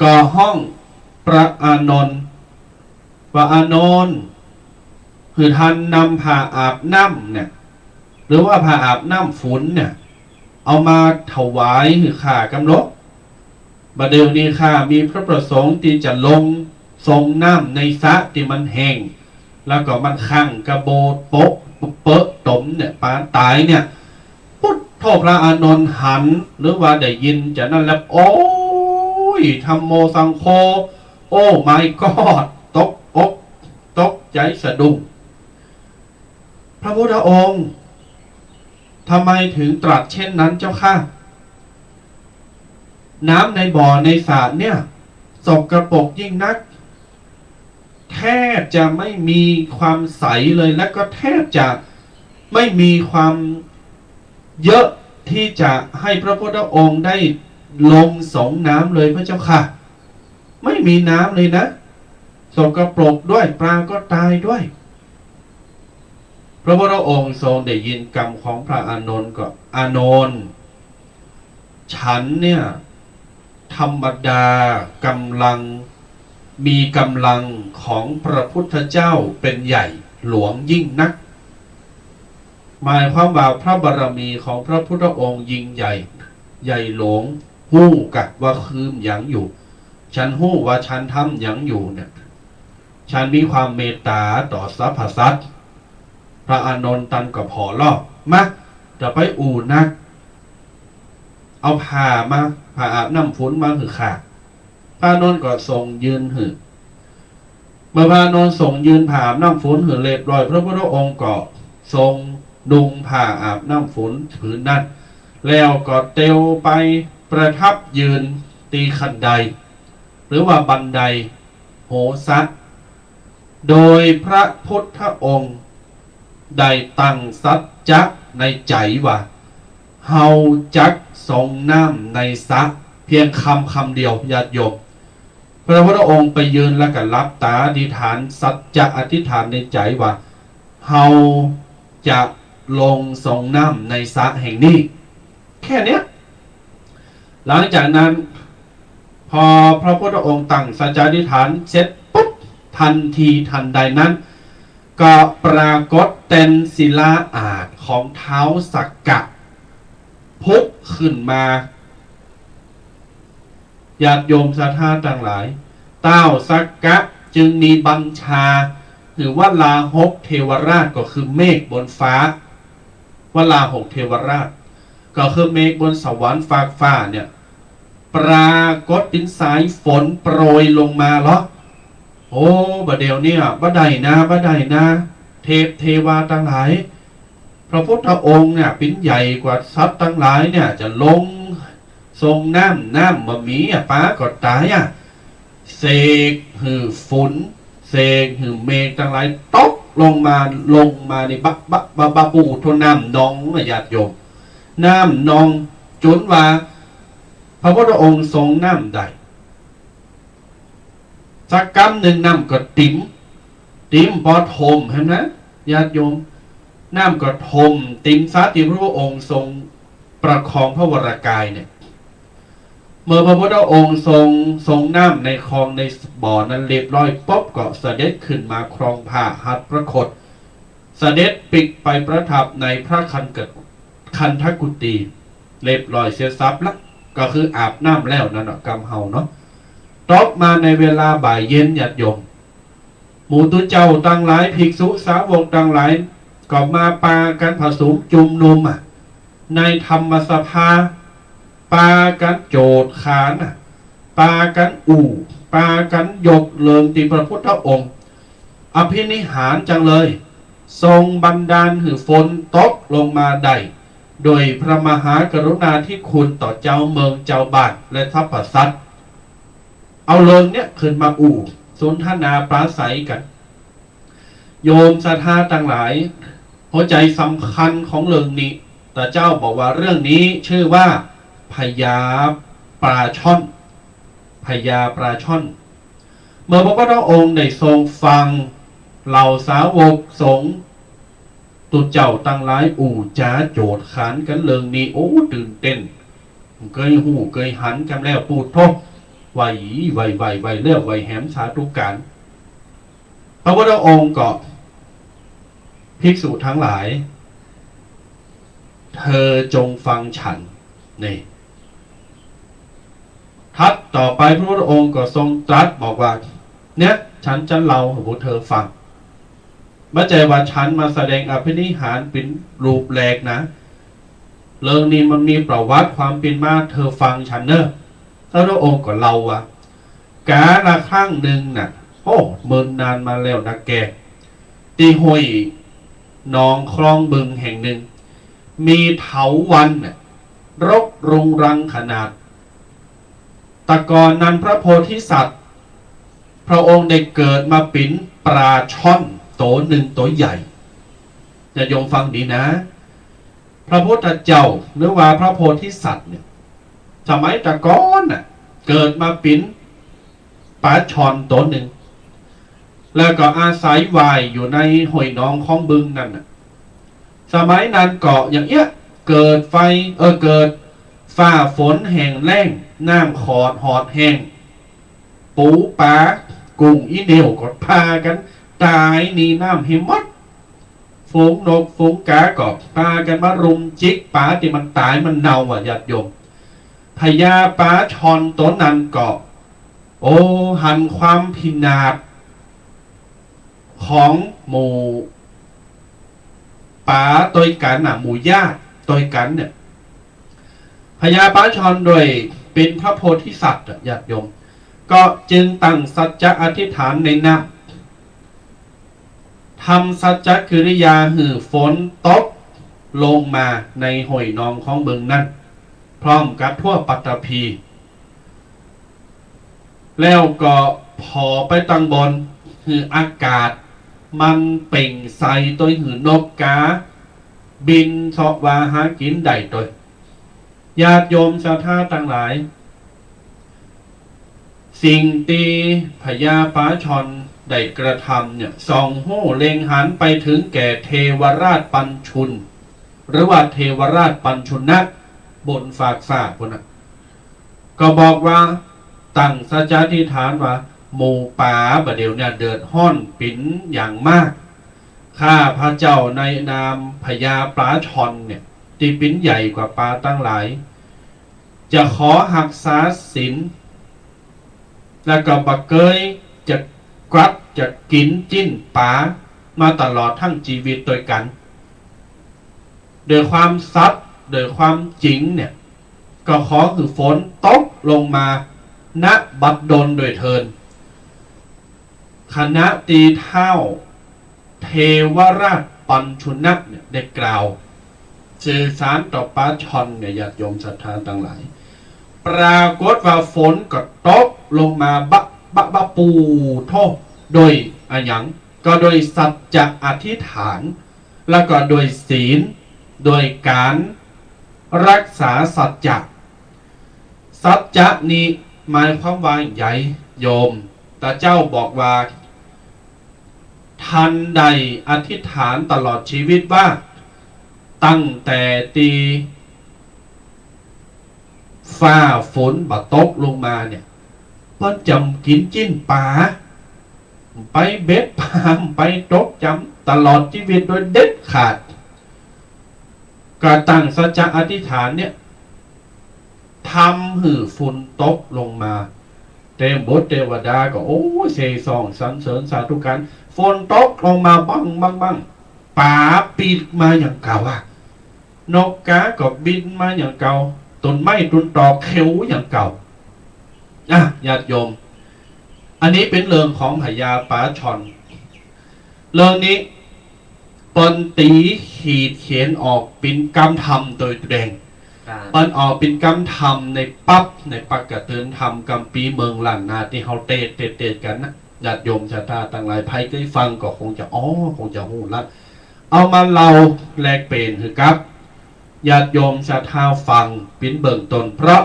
ก็ฮ้องพระอานนท์ ว่า อานนท์ หื้อต้านนำผ้าอาบน้ำเนี่ย หรือว่าผ้าอาบน้ำฝนเนี่ย เอามาถวายหื้อข้ากำลอ บ่าเดี่ยวนี้ข้ามีพระประสงค์ตี้จะลงทรงน้ำในสระตี้มันแห้ง แล้วก็มันขังกระโบดโป๊ะเปอะต๋มเนี่ย ปลาต๋ายเนี่ย ปุ๊ดโธ่ พระอานนท์หัน หรือว่าได้ยินจานั้นแล้ว โอ๊ย ธัมโม สังโฆ โอ้ my god ตกอกตกใจ๋สะดุ้ง พระพุทธองค์ทำไมถึงตรัสเช่นนั้นเจ้าข้า น้ำในบ่อในสระเนี่ย สกปรกยิ่งนัก แทบจะไม่มีความใสเลย และก็แทบจะไม่มีความเยอะที่จะให้พระพุทธองค์ได้ลงสรงน้ำเลยพระเจ้าข้า ไม่มีน้ำเลยนะ สกปรกด้วย ปลาก็ต๋ายด้วย พระพุทธองค์ทรงได้ยินกำของพระอานนท์ก็ อานนท์ ฉันเนี่ย ธรรมดากำลัง มีกำลังของพระพุทธเจ้าเป็นใหญ่หลวงยิ่งนัก หมายความว่าพระบารมีของพระพุทธองค์ยิ่งใหญ่ ใหญ่หลวง ฮู้กะว่าคือหยังอยู่ ฉันฮู้ว่าฉันทำหยังอยู่เนี่ย ฉันมีความเมตต๋าต่อสรรพสัตว์ พระอานนท์ตันก็ผ่อลอก มา จะไปอู้นัก เอาผ้ามา ผ้าอาบน้ำฝนมาหื้อข้า พระอานนท์ก็ทรงยื่นหื้อ เมื่อพระอานนท์ทรงยื่นผ้าอาบน้ำฝนหื้อเรียบร้อย พระพุทธองค์ก็ทรงนุ่งผ้าอาบน้ำฝนผืนนั้น แล้วก็เตียวไปประทับยืนตี้คันได หรือว่าบันไดโหสะ โดยพระพุทธองค์ได้ตั้งสัจจะในใจ๋ว่า เฮาจักสรงน้ำในสระ เพียงกำกำเดียว ญาติโยม พระพุทธองค์ไปยืนแล้วก็หลับต๋าอธิษฐาน สัจจะอธิษฐานในใจ๋ว่า เฮาจะลงสรงน้ำในสระแห่งนี้ แค่เนี้ย หลังจากนั้น พอพระพุทธองค์ตั้งสัจจาธิษฐานเสร็จปุ๊บ ทันทีทันใดนั้น ก็ปรากฏเต็นศิลาอาสน์ของท้าวสักกะ ผุดขึ้นมา ญาติโยมศรัทธาตังหลาย ท้าวสักกะจึงมีบัญชา หื้อวราหกเทวราช ก็คือเมฆบนฟ้า วราหกเทวราช ก็คือเมฆบนสวรรค์ฟากฟ้าเนี่ย ปรากฏเป๋นสายฝนโปรยลงมาเหรอ โอ้ บ่าเดี่ยวเนี่ย บ่ได้นา บ่ได้นา เทพเทวาตังหลาย พระพุทธองค์เนี่ยเป๋นใหญ่กว่าสัตว์ตังหลายเนี่ย จะลงสรงน้ำ น้ำบ่มีอะ ปลาก็ต๋ายอะ เสกหื้อฝน เสกหื้อเมฆตังหลายตกลงมา ลงมาในบะ บะ บะ บะปูโทน้ำนองนะญาติโยม น้ำนองจ๋นว่าพระพุทธองค์สรงน้ำได้ สักกำนึ่งน้ำก็ติ่ม ติ่มปอถ่มหั้นนะ ญาติโยม น้ำก็ถ่มติ่มสระตี้พระพุทธองค์ทรงประคองพระวรากายเนี่ย เมื่อพระพุทธองค์ทรง สรงน้ำในคลองในบ่อนั้นเรียบร้อยปุ๊บ ก็เสด็จขึ้นมาครองพระหัตถ์พระคต เสด็จปิ๊กไปประทับในพระคันกะ คันธกุฏี เรียบร้อยเสียสับละ ก็คืออาบน้ำแล้วนั่นน่ะ กำเฮาเนาะ ตกมาในเวลาบ่ายเย็น ญาติโยม หมู่ตุ๊เจ้าตังหลาย ภิกษุสาวกตังหลาย ก็มาปากั๋นผสมจุมนุมอะ ในธรรมสภา ปากั๋นโจทย์ขานอะ ปากั๋นอู้ ปากั๋นยกเลิงตี้พระพุทธองค์ อภินิหารจังเลย ทรงบันดาลหื้อฝนตกลงมาได้ โดยพระมหากรุณาธิคุณต่อจาวเมืองจาวบ้านและสรรพสัตว์ เอาเลิงเนี้ยขึ้นมาอู้ สนทนาปราศรัยกั๋น โยมศรัทธาตังหลาย หัวใจ๋สำคัญของเลิงนี้ ต๋าเจ้าบอกว่าเรื่องนี้ชื่อว่าพญาปลาช่อน พญาปลาช่อน เมื่อพระพุทธองค์ได้ทรงฟังเหล่าสาวกสงฆ์ ตุ๊เจ้าตังหลายอู้จ๋าโจทย์ขานกั๋นเลิงนี้ โอ้ ตื่นเต้น เกยฮู้เกยหันกั๋นแล้ว ปู๊ดโธ่ ไหว ไหว ไหว ไหวแล้วไหวแหมสาธุก๋าน พระพุทธองค์ก็ ภิกษุทั้งหลาย เธอจงฟังฉัน นี่ ถัดต่อไปพระพุทธองค์ก็ทรงตรัสบอกว่า เนี่ย ฉันจะเล่าหื้อพวกเธอฟัง บ่ใจ้ว่าฉันมาแสดงอภินิหารเป๋นรูปแรกนะ เรื่องนี้มันมีประวัติความเป๋นมา เธอฟังฉันเน่อ แล้วพระองค์ก็เล่าว่า กาลครั้งหนึ่งน่ะ โอ้ เมินนานมาแล้วนะแก ตี้ห้วยหนองคลองบึงแห่งหนึ่ง มีเถาวัลย์น่ะ รกรุงรังขนาด แต่ก่อนนั้นพระโพธิสัตว์ พระองค์ได้เกิดมาเป๋นปลาช่อนโตหนึ่งโตใหญ่ ญาติโยมฟังดีนะ พระพุทธเจ้าหรือว่าพระโพธิสัตว์เนี่ย สมัยแต่ก่อนน่ะ เกิดมาเป๋นปลาช่อนโตหนึ่ง แล้วก็อาศัยว่ายอยู่ในห้วยหนองคลองบึงนั่นน่ะ สมัยนั้นก็อย่างเอี้ย เกิดไฟ เออ เกิดฟ้าฝนแห้งแล้ง น้ำขอดหอดแห้ง ปูปลากุ้งอี้เหน่วก็ปากั๋นต๋ายหนีน้ำหื้อหมด ฝูงนกฝูงกาก็ปากั๋นมารุมจิกปลาตี้มันต๋ายมันเน่าอะ ญาติโยม พญาปลาช่อนโตนั้นก็ โอ้ หันความพินาศของหมู่ปลาตวยกั๋นน่ะ หมู่ญาติตวยกั๋นเนี่ย พญาปลาช่อนโดยเป๋นพระโพธิสัตว์อะ ญาติโยม ก็จึงตั้งสัจจะอธิษฐานในน้ำ ทำสัจจกิริยาหื้อฝนตกลงมาในห้วยหนองคลองบึงนั้น พร้อมกับทั่วปัตตภี แล้วก็ผ่อไปตังบน หื้ออากาศมันเปล่งใส ตวยหื้อนกกาบินเสาะวาหากิ๋นได้ตวย ญาติโยมศรัทธาตังหลาย สิ่งตี้พญาปลาช่อนได้กระทำเนี่ย ส่องฮู้เล็งหันไปเถิงแก่เทวราชปัญชุณ หรือว่าเทวราชปัญชุณะ บนฟากฟ้าปู๊นน่ะ ก็บอกว่า ตั้งสัจจาธิษฐานว่า หมู่ป๋าบ่าเดี่ยวเนี่ยเดือดฮ้อนเป๋นอย่างมาก ข้าพเจ้าในนามพญาปลาช่อนเนี่ย ตี้เป๋นใหญ่กว่าปลาตังหลาย จะขอฮักษาศีล แล้วก็บ่เกยจะกวัดจะกิ๋นจิ๊นป๋ามาตลอดตึงจีวิตตวยกั๋น โดยความสัตย์ โดยความจริงเนี่ย ก็ขอหื้อฝนตกลงมา ณ บัดดลด้วยเทอญ ขณะตี้ท้าวเทวราชปัญชุณะเนี่ยได้กล่าว สื่อสารต่อปลาช่อนเนี่ย ญาติโยมศรัทธาตังหลาย ปรากฏว่าฝนก็ตกลงมาบะ บะ บะ ปูโท โดยอะหยัง ก็โดยสัจจะอธิษฐาน แล้วก็โดยศีล โดยก๋านรักษาสัจจะ สัจจะนี้หมายความว่าใหญ่ โยม ต๋าเจ้าบอกว่า ท่านได้อธิษฐานตลอดจีวิตว่า ตั้งแต่ตี้ฟ้าฝนบ่ตกลงมาเนี่ย เปิ้นจ๋ำกิ๋นจิ๊นป๋า ไปเบ็ดป๋า ไปตกจ๋ำตลอดจีวิตโดยเด็ดขาด ก็ตั้งสัจจะอธิษฐานเนี่ย ทำหื้อฝนตกลงมา เตวบุตรเตวดาก็ โอ้ย เสสองสรรเสริญสาธุการ ฝนตกลงมาบั้งบั้งบั้ง ป๋าปีกมาอย่างเก่าอะ นกกาก็บินมาอย่างเก่า ต้นไม้ต้นตอเขียวอย่างเก่า อ่ะ ญาติโยม อันนี้เป๋นเรื่องของพญาปลาช่อน เรื่องนี้เปิ้นตี๋ขีดเขียนออกเป๋นกำธรรมโดยแตรง ครับ เปิ้นออกเป๋นกำธรรมในปั๊บ ในปกเถินธรรมกัมภีร์เมืองล้านนาตี้เฮาเตสน์ เตสน์ เตสน์กั๋นนะ ญาติโยมศรัทธาตังหลาย ใผเกยฟังก็คงจะ อ๋อ คงจะฮู้ละ เอามาเล่าแลกเปลี่ยนหื้อกับญาติโยมศรัทธาฟังเป๋นเบื้องต้น เพราะ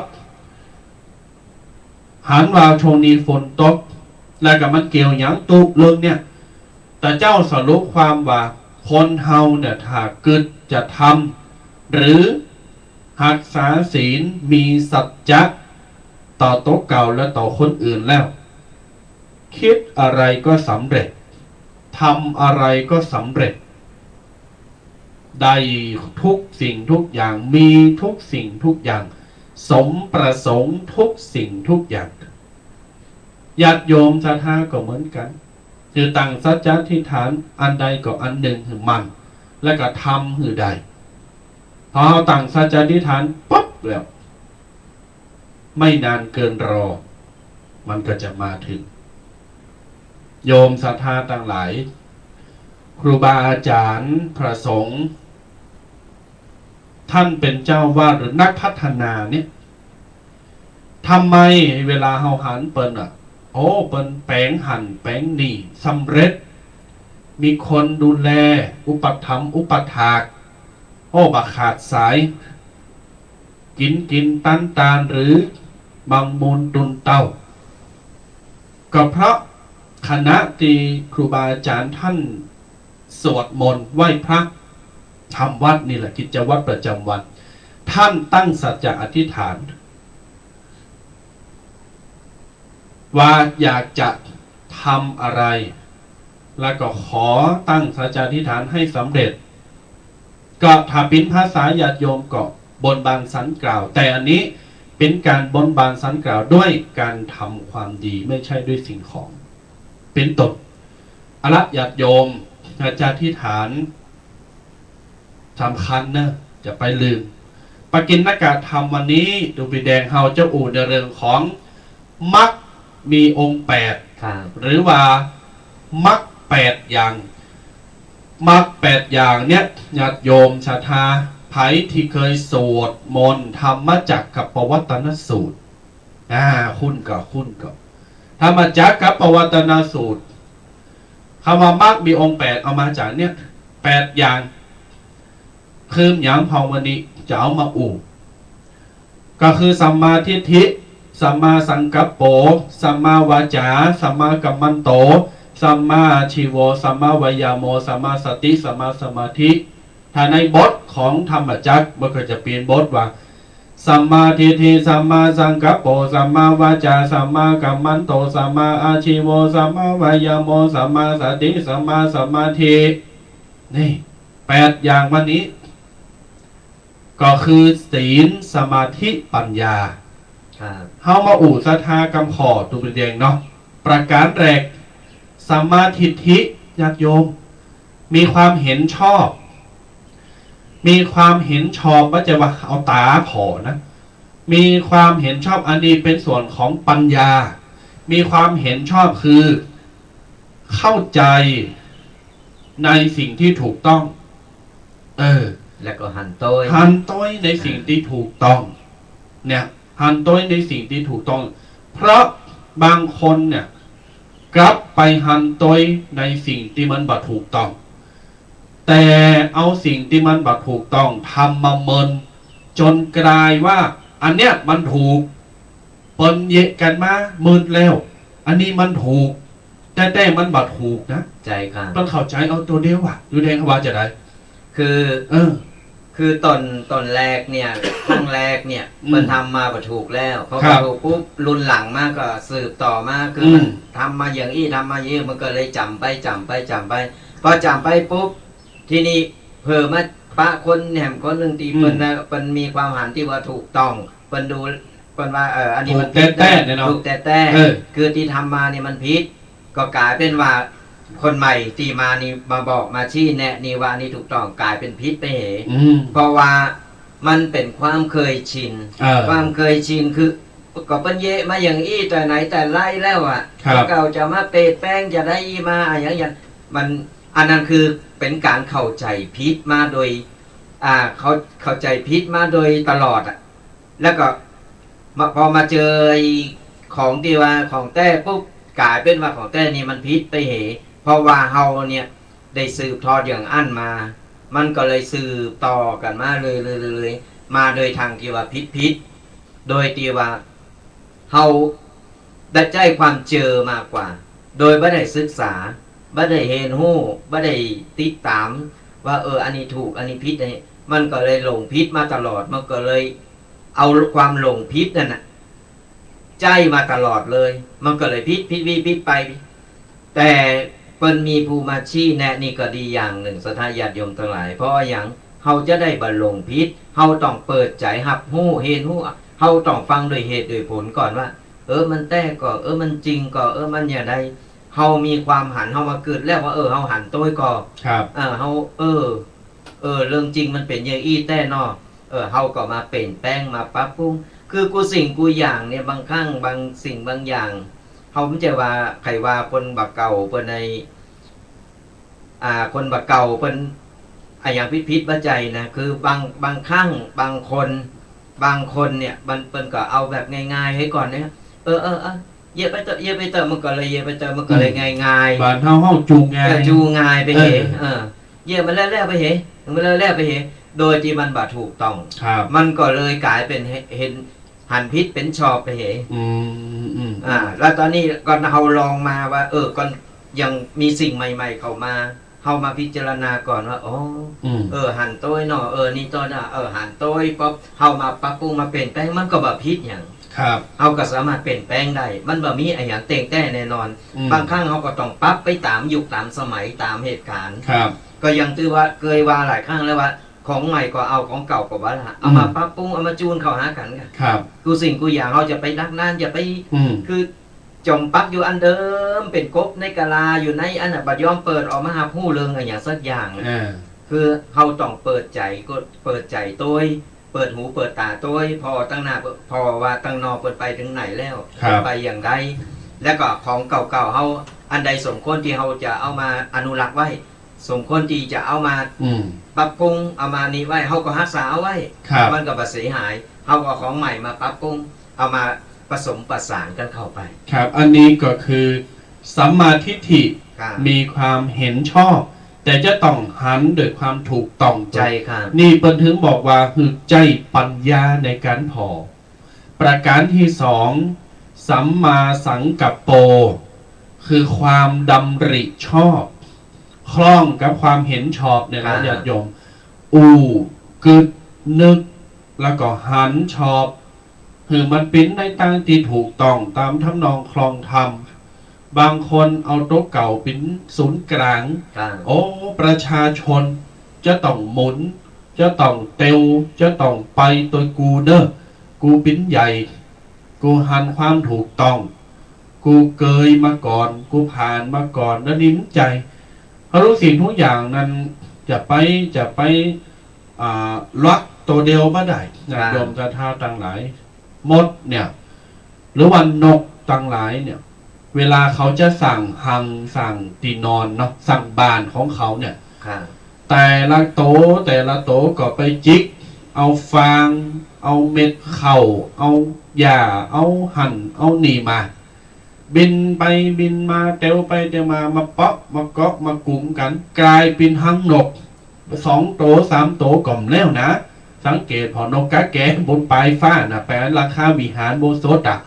หันว่าช่วงนี้ฝนตก แล้วก็มันเกี่ยวหยังตุ๊เรื่องเนี่ย ต๋าเจ้าสรุปความว่า คนเฮาเนี่ย ถ้ากึ๊ดจะทำ หรือฮักษาศีล มีสัจจะต่อตั๋วเก่าและต่อคนอื่นแล้ว คิดอะไรก็สำเร็จ ทำอะไรก็สำเร็จ ได้ทุกสิ่งทุกอย่าง มีทุกสิ่งทุกอย่าง สมประสงค์ทุกสิ่งทุกอย่าง ญาติโยมศรัทธาก็เหมือนกั๋น คือตั้งสัจจะอธิษฐานอันใดก็อันนึ่งหื้อมั่น แล้วก็ทำหื้อได้ พอเฮาตั้งสัจจะอธิษฐานปุ๊บแล้ว ไม่นานเกินรอ มันก็จะมาถึง โยมศรัทธาตังหลาย ครูบาอาจ๋ารย์ พระสงฆ์ ต้านเป๋นเจ้าอาวาสหรือนักพัฒนาเนี่ย ทำไมเวลาเฮาหันเปิ้นอะ โอ้ เปิ้นแป๋งหั้นแป๋งนี่สำเร็จ มีคนดูแล อุปถัมภ์อุปถาก โอ้ บ่ขาดสาย กิ๋นกิ๋นตันตานหรือบังมูลตุนเต้า ก็เพราะขณะตี้ครูบาอาจ๋ารย์ต้านสวดมนต์ไหว้พระ ทำวัตรนี่แหละ กิจวัตรประจำวัน ต้านตั้งสัจจะอธิษฐาน ว่าอยากจะทำอะไร แล้วก็ขอตั้งสัจจะอธิษฐานให้สำเร็จ ก็ถ้าเป๋นภาษาญาติโยมก็บนบานศาลกล่าว แต่อันนี้เป๋นก๋านบนบานศาลกล่าวด้วยก๋านทำความดี ไม่ใช่ด้วยสิ่งของ เป๋นต้น เอาละญาติโยม สัจจะอธิษฐาน สำคัญเนอะ อย่าไปลืม ปกิณกธรรมวันนี้ ตุ๊ปิแดงเฮาจะอู้ในเรื่องของมรรคมีองค์แปด ครับ หรือว่ามรรคแปดอย่าง มรรคแปดอย่างเนี่ย ญาติโยมศรัทธา ใผตี้เกยสวดมนต์ธรรมจักรกัปปวัตตนสูตร อ่า คุ้นก่อ คุ้นก่อ ธรรมจักรกัปปวัตตนสูตร กำว่ามรรคมีองค์แปด เอามาจากเนี่ย แปดอย่าง คือหยัง พอวันนี้จะเอามาอู้ ก็คือสัมมาทิฏฐิ สัมมาสังกัปโป สัมมาวาจา สัมมากัมมันโต สัมมาอาชีโว สัมมาวายาโม สัมมาสติ สัมมาสมาธิ ถ้าในบทของธรรมจักร มันก็จะเป๋นบทว่า สัมมาทิฏฐิ สัมมาสังกัปโป สัมมาวาจา สัมมากัมมันโต สัมมาอาชีโว สัมมาวายาโม สัมมาสติ สัมมาสมาธิ นี่ แปดอย่างวันนี้ ก็คือศีล สมาธิ ปัญญา ครับ เฮามาอู้ศรัทธากำข้อตุ๊ปิแดงเนาะ ประก๋านแรก สัมมาทิฏฐิ ญาติโยม มีความเห็นชอบ มีความเห็นชอบ บ่ใจ้ว่าเอาต๋าผ่อนะ มีความเห็นชอบ อันนี้เป๋นส่วนของปัญญา มีความเห็นชอบคือ เข้าใจ๋ในสิ่งตี้ถูกต้อง เออ แล้วก็หันโต้ย หันโต้ยในสิ่งตี้ถูกต้อง เนี่ย หันโต้ยในสิ่งตี้ถูกต้อง เพราะบางคนเนี่ย กลับไปหันโต้ยในสิ่งตี้มันบ่ถูกต้อง แต่เอาสิ่งตี้มันบ่ถูกต้องทำมาเมิน จ๋นก๋ายว่า อันเนี้ยมันถูก เปิ้นเยียะกั๋นมาเมินแล้ว อันนี้มันถูก แต๊ๆ มันบ่ถูกนะ ใจ้ครับ เปิ้นเข้าใจ๋เอาตั๋วเดียวอะ ตุ๊ปิแดงว่าจะได คือ เออ คือต๋อน ต๋อนแรกเนี่ย ครั้งแรกเนี่ย อืม เปิ้นทำมาบ่ถูกแล้ว พอ ครับ บ่ถูกปุ๊บ รุ่นหลังมาก็สืบต่อมา คือ อืม มันทำมาอย่างอี้ ทำมาอย่างอี้ มันก็เลยจ๋ำไป จ๋ำไป จ๋ำไป พอจ๋ำไปปุ๊บ ทีนี้เผลอมาปะคนแหมคนนึ่งตี้ อืม เปิ้นน่ะ เปิ้นมีความหันตี้ว่าถูกต้อง เปิ้นดู เปิ้นว่า เออ อันนี้มันผิดนะ ถูกแต๊ๆ เนี่ยเนาะ ถูกแต๊ๆ เออ คือตี้ทำมาเนี่ยมันผิด ก็ก๋ายเป๋นว่าคนใหม่ตี้มานี่มาบอกมาชี้แนะนี่ว่านี่ถูกต้อง ก๋ายเป๋นผิดไปเห อืม เพราะว่ามันเป๋นความเคยชิน เออ ความเคยชินคือ ก็เปิ้นเยียะมาอย่างอี้แต่ไหนแต่ไรแล้วอะ ครับ แล้วก็จะมาเปลี่ยนแปลงจะได้อี้มาอะหยัง อย่าง มัน อันนั้นคือเป๋นก๋านเข้าใจ๋ผิดมาโดย อ่า เข้า เข้าใจ๋ผิดมาโดยตลอดอะ แล้วก็มา พอมาเจอไอ้ของตี้ว่าของแต๊ปุ๊บ ก๋ายเป๋นว่าของแต๊นี่มันผิดไปเห เพราะว่าเฮาเนี่ยได้สืบทอดอย่างอั้นมา มันก็เลยสืบต่อกั๋นมาเรื่อยๆๆๆ มาโดยตางตี้ว่าผิดๆ โดยตี้ว่าเฮาได้ใจ๊ความเจอมากกว่า โดยบ่ได้ศึกษา บ่ได้เฮียนฮู้ บ่ได้ติดต๋ามว่า เออ อันนี้ถูก อันนี้ผิด อันนี้ มันก็เลยหลงผิดมาตลอด มันก็เลยเอาความหลงผิดนั่นน่ะ ใจ๊มาตลอดเลย มันก็เลยผิด ผิด ผิด ผิดไป แต่เปิ้นมีผู้มาชี้แนะนี่ก็ดีอย่างนึ่ง ศรัทธาญาติโยมตังหลาย เพราะว่าหยัง เฮาจะได้บ่หลงผิด เฮาต้องเปิดใจ๋ฮับฮู้ เฮียนฮู้ เฮาต้องฟังด้วยเหตุด้วยผลก่อนว่า เออ มันแต๊ก่อ เออ มันจริงก่อ เออ มันอย่างใด เฮามีความหัน เฮามากึ๊ดแล้วว่า เออ เฮาหันโต้ยก่อ ครับ เออ เฮา เออ เออ เรื่องจริงมันเป๋นอย่างอี้แต๊เนาะ เออ เฮาก็มาเปลี่ยนแปลง มาปรับปรุง คือกู้สิ่งกู้อย่างเนี่ย บางครั้ง บางสิ่งบางอย่าง เฮาบ่ใจ้ว่า ใค่ว่าคนบ่าเก่าเปิ้นใน อ่า คนบ่าเก่าเปิ้นอะหยังผิดๆ บ่ใจ้นะ คือบาง บางครั้ง บางคน บางคนเนี่ย มัน เปิ้นก็เอาแบบง่ายๆ หื้อก่อนเนี่ย เออ เออ เออ เยียะไปเต๊อะ เยียะไปเต๊อะ มันก็เลยเยียะไปเต๊อะ มันก็เลย อืม ง่ายๆ บ้านเฮา เฮาจูงง่าย เออ จูงง่ายไปเห เออ เออ เยียะมันแล้วๆ ไปเห มันแล้วๆ ไปเห โดยตี้มันบ่ถูกต้อง ครับ มันก็เลยก๋ายเป๋นเห หันผิดเป๋นชอบไปเห อืม อืม อ่า แล้วต๋อนนี้ก็เฮาลองมาว่า เออ ก็ยังมีสิ่งใหม่ๆ เข้ามา เฮามาพิจารณาก่อนว่า อ๋อ อืม เออ หันโต้ยเนาะ เออ นี่โต้ยเนาะ เออ หันโต้ย ป๊อบ เฮามาปรับปรุง มาเปลี่ยนแปลง มันก็บ่ผิดหยัง ครับ เฮาก็สามารถเปลี่ยนแปลงได้ มันบ่มีอะหยังเตี้ยงแต๊แน่นอน อืม บางครั้งเฮาก็ต้องปรับไปต๋ามยุคต๋ามสมัย ต๋ามเหตุก๋ารณ์ ครับ ก็อย่างตี้ว่า เกยว่าหลายครั้งแล้วว่า ของใหม่ก็เอา ของเก่าก็บ่ละ เอามา อืม ปรับปรุง เอามาจูนเข้าหากั๋น ครับ กู้สิ่งกู้อย่าง เฮาจะไปดักดาน จะไป อืม คือ จ่มปักอยู่อันเดิม เป๋นกบในกะลา อยู่ในอันน่ะ บ่ยอมเปิดออกมาฮับฮู้เรื่องอะหยังสักอย่าง อ่า คือเฮาต้องเปิดใจ๋ ก็เปิดใจ๋โต้ย เปิดหูเปิดต๋าโต้ย ผ่อตังหน้า ผ่อว่าตังนอกเปิ้นไปเถิงไหนแล้ว ครับ เปิ้นไปอย่างใด แล้วก็ของเก่าๆ เฮา อันใดสมควรตี้เฮาจะเอามาอนุรักษ์ไว้ สมควรตี้จะเอามา อืม ปรับปรุง เอามานี่ไว้ เฮาก็ฮักษาเอาไว้ ครับ มันก็บ่เสียหาย เฮาก็เอาของใหม่มาปรับปรุง เอามาผสมประสานกั๋นเข้าไป ครับ อันนี้ก็คือสัมมาทิฏฐิ ครับ มีความเห็นชอบ แต่จะต้องหันด้วยความถูกต้อง ใจ้ครับ นี่เปิ้นถึงบอกว่าหื้อใจ๊ปัญญาในก๋านผ่อ ประก๋านตี้สอง สัมมาสังกัปโป คือความดำริชอบ คล้องกับความเห็นชอบเนี่ยนะ ครับ ญาติโยม อู้ กึ๊ด นึก แล้วก็หันชอบ หื้อมันเป๋นในตางตี้ถูกต้องต๋ามทำนองคลองธรรม บางคนเอาตั๋วเก่าเป๋นศูนย์ก๋าง ครับ โอ้ ประชาชนจะต้องหมุน จะต้องเตียว จะต้องไปโตยกูเน่อ กูเป๋นใหญ่ กูหันความถูกต้อง กูเกยมาก่อน กูผ่านมาก่อน แล้วนี่มันใจ๋ เพราะทุกสิ่งทุกอย่างนั้น จะไป จะไป อ่า ลักตั๋วเดียวบ่ได้นะ ครับ โยมศรัทธาตังหลาย มดเนี่ย หรือว่านกตังหลายเนี่ย เวลาเขาจะสร้างฮัง สร้างตี้นอนเนาะ สร้างบ้านของเขาเนี่ย ครับ แต่ละโต แต่ละโตก็ไปจิกเอาฟาง เอาเม็ดข้าว เอาหญ้า เอาหั้น เอานี่มา บินไปบินมา เตียวไปเตียวมา มาเปาะ มาเกาะ มากุ๋มกั๋น ก๋ายเป๋นฮังนก สองโต สามโตก็บ่แล้วนะ สังเกตผ่อนกกาแกบนปายฟ้าน่ะ ไปอารักขาวิหารอุโบสถอะ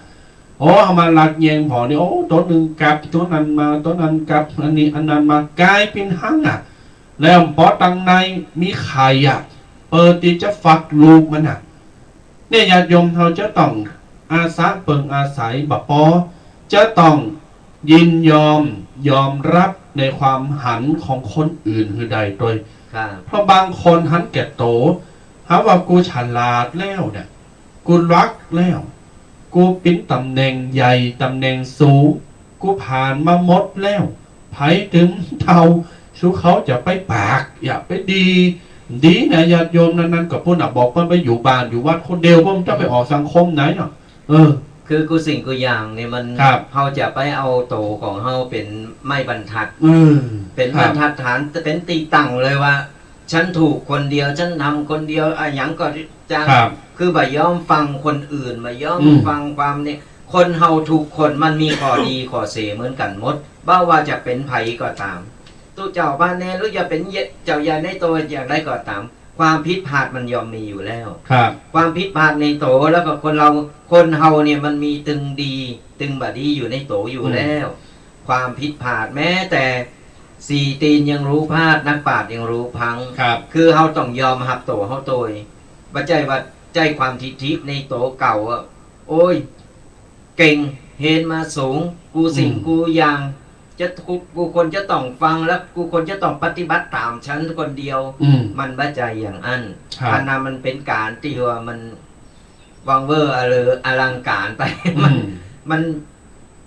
โอ้ เอามาลักแย่งผ่อนี่ โอ้ โตนึ่งกับ โตนั้นมา โตนั้นกับ อันนี้ อันนั้นมา ก๋ายเป๋นฮังอะ แล้วปอตังในมีไข่อะ เปิดตี้จะฟักลูกมันอะ เนี่ย ญาติโยมเฮาจะต้องอาสาเปิงอาศัย บ่ปอ จะต้องยินยอม ยอมรับในความหันของคนอื่นหื้อได้โตย ครับ เพราะบางคนหันแก่โต หาว่ากูฉลาดแล้วเนี่ย กูลักแล้ว กูเป๋นต๋ำแหน่งใหญ่ ต๋ำแหน่งสูง กูผ่านมาหมดแล้ว ใผตึงเต้า สูเขาจะไปปาก อย่าไปดี ดีนะ ญาติโยม นั้นๆ ก็ปู้นน่ะ บอกเปิ้นไปอยู่บ้านอยู่วัดคนเดียว เปิ้นจะไปออกสังคมไหนเนาะ เออ คือกู้สิ่งกู้อย่างนี่มัน ครับ เฮาจะไปเอาตั๋วของเฮาเป๋นไม้บรรทัด เออ เป๋น ครับ บรรทัดฐาน เป๋นตี้ตั้งเลยว่า ฉันถูกคนเดียว ฉันทำคนเดียว อะหยังก็จะ ครับ คือบ่ยอมฟังคนอื่น บ่ยอม อืม ฟังความนี่ คนเฮาทุกคนมันมีข้อดีข้อเสียเหมือนกั๋นหมด บ่ว่าจะเป๋นใผก็ต๋าม ตุ๊เจ้าพระเณร หรือจะเป๋นเจ้าใหญ่นายโตอย่างใดก็ต๋าม ความผิดพลาดมันย่อมมีอยู่แล้ว ครับ ความผิดพลาดในตั๋ว แล้วก็คนเรา คนเฮาเนี่ยมันมีตึงดี ตึงบ่ดีอยู่ในตั๋วอยู่ อืม แล้ว ความผิดพลาด แม้แต่สี่ตีนยังรู้พลาด นักปราชญ์ยังรู้พลั้ง ครับ คือเฮาต้องยอมฮับตั๋วเฮาโตย บ่ใจ้ว่าใจ๊ความทิฐิในตั๋วเก่าอะ โอ้ย เก่ง เฮนมาสูง กู้สิ่ง อืม กู้อย่าง จะ กู้ กู้คนจะต้องฟัง และกู้คนจะต้องปฏิบัติต๋ามฉันคนเดียว อืม มันบ่ใจ้อย่างอั้น ครับ อันนั้นมันเป๋นก๋านตี้ว่ามัน วังเวอร์อเลิงอลังก๋านไป มัน อืม มัน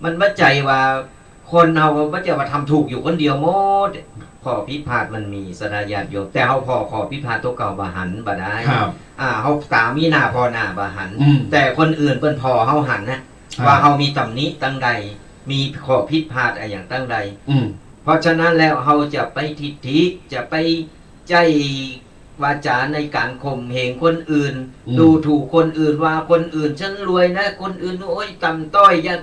มันบ่ใจ้ว่าคนเฮาบ่ใจ้ว่าทำถูกอยู่คนเดียวหมด ข้อผิดพลาดมันมี ศรัทธาญาติโยม แต่เฮาผ่อข้อผิดพลาดตั๋วเก่าบ่หันบ่ได้ ครับ อ่า เฮาต๋ามีหน้าผ่อหน้าบ่หัน อืม แต่คนอื่นเปิ้นผ่อเฮาหันนะ ครับ ว่าเฮามีตำหนิตังใด มีข้อผิดพลาดอะหยังตังใด อืม เพราะฉะนั้นแล้วเฮาจะไปทิฐิ จะไปใจ๊วาจาในก๋านข่มเหงคนอื่น อืม ดูถูกคนอื่น ว่าคนอื่นฉันรวยนะ คนอื่น โอ๊ย ต่ำต้อย ยาก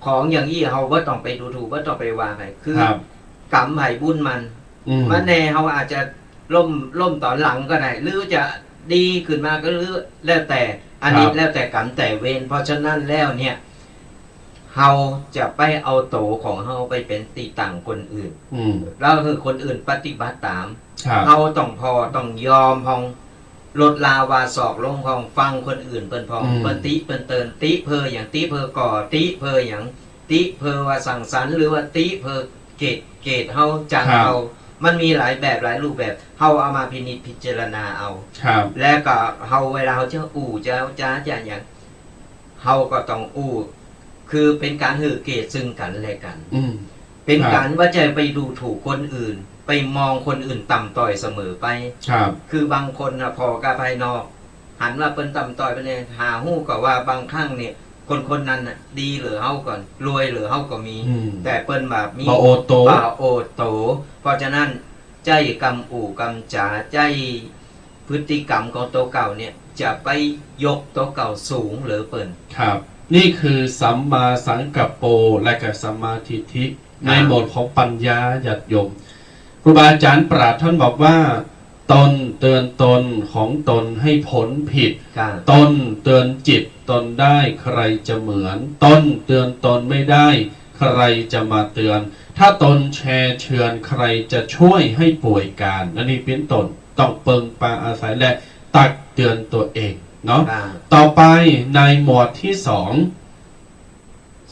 ของอย่างอี้เฮาบ่ต้องไปดูถูก บ่ต้องไปว่าใผ คือ ครับ กรรมใผบุญมัน อืม มาแน่ เฮาอาจจะล้ม ล้มต๋อนหลังก็ได้ หรือจะดีขึ้นมาก็ หรือแล้วแต่ อันนี้ ครับ แล้วแต่กรรมแต่เวร เพราะฉะนั้นแล้วเนี่ย เฮาจะไปเอาตั๋วของเฮาไปเป๋นตี้ตั้งคนอื่น อืม แล้วหื้อคนอื่นปฏิบัติต๋าม ครับ เฮาต้องผ่อ ต้องยอมพ่อง ลดละวาสอกลงพ่อง ฟังคนอื่นเปิ้นพ่อง อืม เปิ้นติเปิ้นเตือน ติเพื่อหยัง ติเพื่อก่อ ติเพื่อหยัง ติเพื่อว่าสั่งสรรค์ หรือว่าติเพื่อเกลียด เกลียดเฮา จัง ครับ เฮา มันมีหลายแบบหลายรูปแบบ เฮาเอามาพินิจพิจารณาเอา ครับ แล้วก็เฮาเวลาเฮาจะอู้จะจ๋าจะหยัง เฮาก็ต้องอู้ คือเป๋นก๋านหื้อเกียรติซึ่งกั๋นและกั๋น อืม เป๋น ครับ ก๋านบ่ใจ้ไปดูถูกคนอื่น ไปมองคนอื่นต่ำต้อยเสมอไป ครับ คือบางคนน่ะผ่อก้าภายนอก หันว่าเปิ้นต่ำต้อย เปิ้นเนี่ย หาฮู้ก็ว่าบางครั้งเนี่ย คนคนนั้นน่ะดีเหลือเฮาก่อน รวยเหลือเฮาก็มี อืม แต่เปิ้นบ่มี บ่โอโต๋ บ่โอโต๋ เพราะฉะนั้น ใจ๊กำอู้กำจ๋า ใจ๊พฤติกรรมของตั๋วเก่าเนี่ย จะไปยกตั๋วเก่าสูงเหลือเปิ้น ครับ นี่คือสัมมาสังกัปโป และก็สัมมาทิฏฐิ ครับ ในหมวดของปัญญา ญาติโยม ครูบาอาจ๋ารย์ปราชญ์ท่านบอกว่า ตนเตือนตนของตนให้พ้นผิด ครับ ตนเตือนจิตตนได้ใครจะเหมือน ตนเตือนตนไม่ได้ ใครจะมาเตือน ถ้าตนแช่เฉือน ใครจะช่วยให้ป่วยกาล อันนี้เป๋นต้น ต้องเปิงปาอาศัยและตักเตือนตั๋วเองเนาะ ครับ ต่อไปในหมวดตี้สอง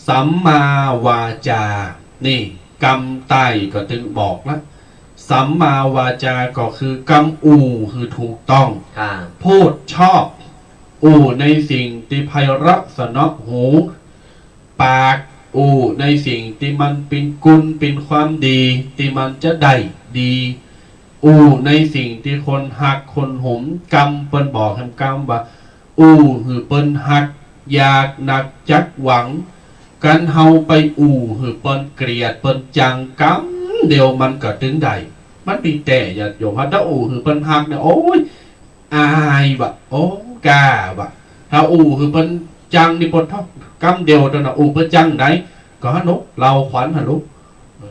สัมมาวาจา นี่กำใต้ก็ตึงบอกละ สัมมาวาจาก็คือกำอู้หื้อถูกต้อง ครับ พูดชอบ อู้ในสิ่งตี้ไพเราะสนอหู ปากอู้ในสิ่งตี้มันเป๋นกุณเป๋นความดี ตี้มันจะได้ดี อู้ในสิ่งตี้คนฮักคนหุม กำเปิ้นบอกแหมกำว่า อู้หื้อเปิ้นฮัก อยากนักจักหวัง กันเฮาไปอู้หื้อเปิ้นเกลียดเปิ้นจัง กำเดียวมันก็ตึงได้ มันมีแต่ ญาติโยม ถ้าอู้หื้อเปิ้นฮักเนี่ย โอ๊ย อายบ่ะ โอ้ ก้าบ่ะ ถ้าอู้หื้อเปิ้นจังนี่ปวดท้อง กำเดียวเต้านั้น อู้เปิ้นจังใด ก็หั้นลูก เล่าขวัญหั้นลูก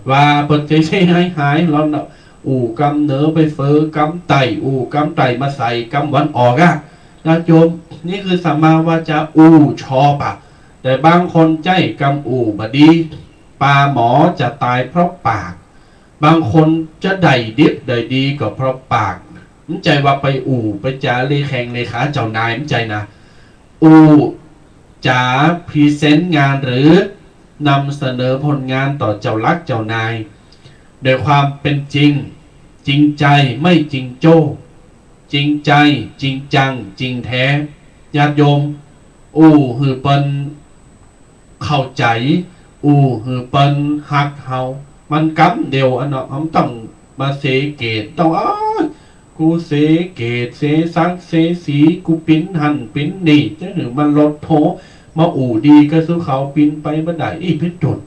ว่าเปิ้นเสียหายหาย แล้วน่ะ อู้กำเหนือไปเฟอกำใต้ อู้กำใต้มาใส่กำหวันออกอะ ญาติโยม นี่คือสัมมาวาจา อู้ชอบอะ แต่บางคนใจ๊กำอู้บ่ดี ป๋าหมอจะต๋ายเพราะปาก บางคนจะได้ดิบได้ดีก็เพราะปาก บ่ใจ้ว่าไปอู้ไปจ๋าเลแข้งเลขาเจ้านาย บ่ใจ้นะ อู้จ๋าพรีเซนต์งานหรือนำเสนอผลงานต่อเจ้าหลักเจ้านาย โดยความเป๋นจริง จริงใจ ไม่จริงโจ้ จริงใจ จริงจัง จริงแท้ ญาติโยม อู้หื้อเปิ้น เข้าใจ๋ อู้หื้อเปิ้นฮักเฮา มันกำเดียวอันเนาะ เฮาบ่ต้องมาเสียเกต ต้อง อ้าว กูเสียเกต เสียศักดิ์ เสียศรี กูเป๋นหั้นเป๋นนี่ จะหื้อมันลดโผ มาอู้ดีก็สู้เขา เป๋นไปบ่ได้ อี้เป๋นต้น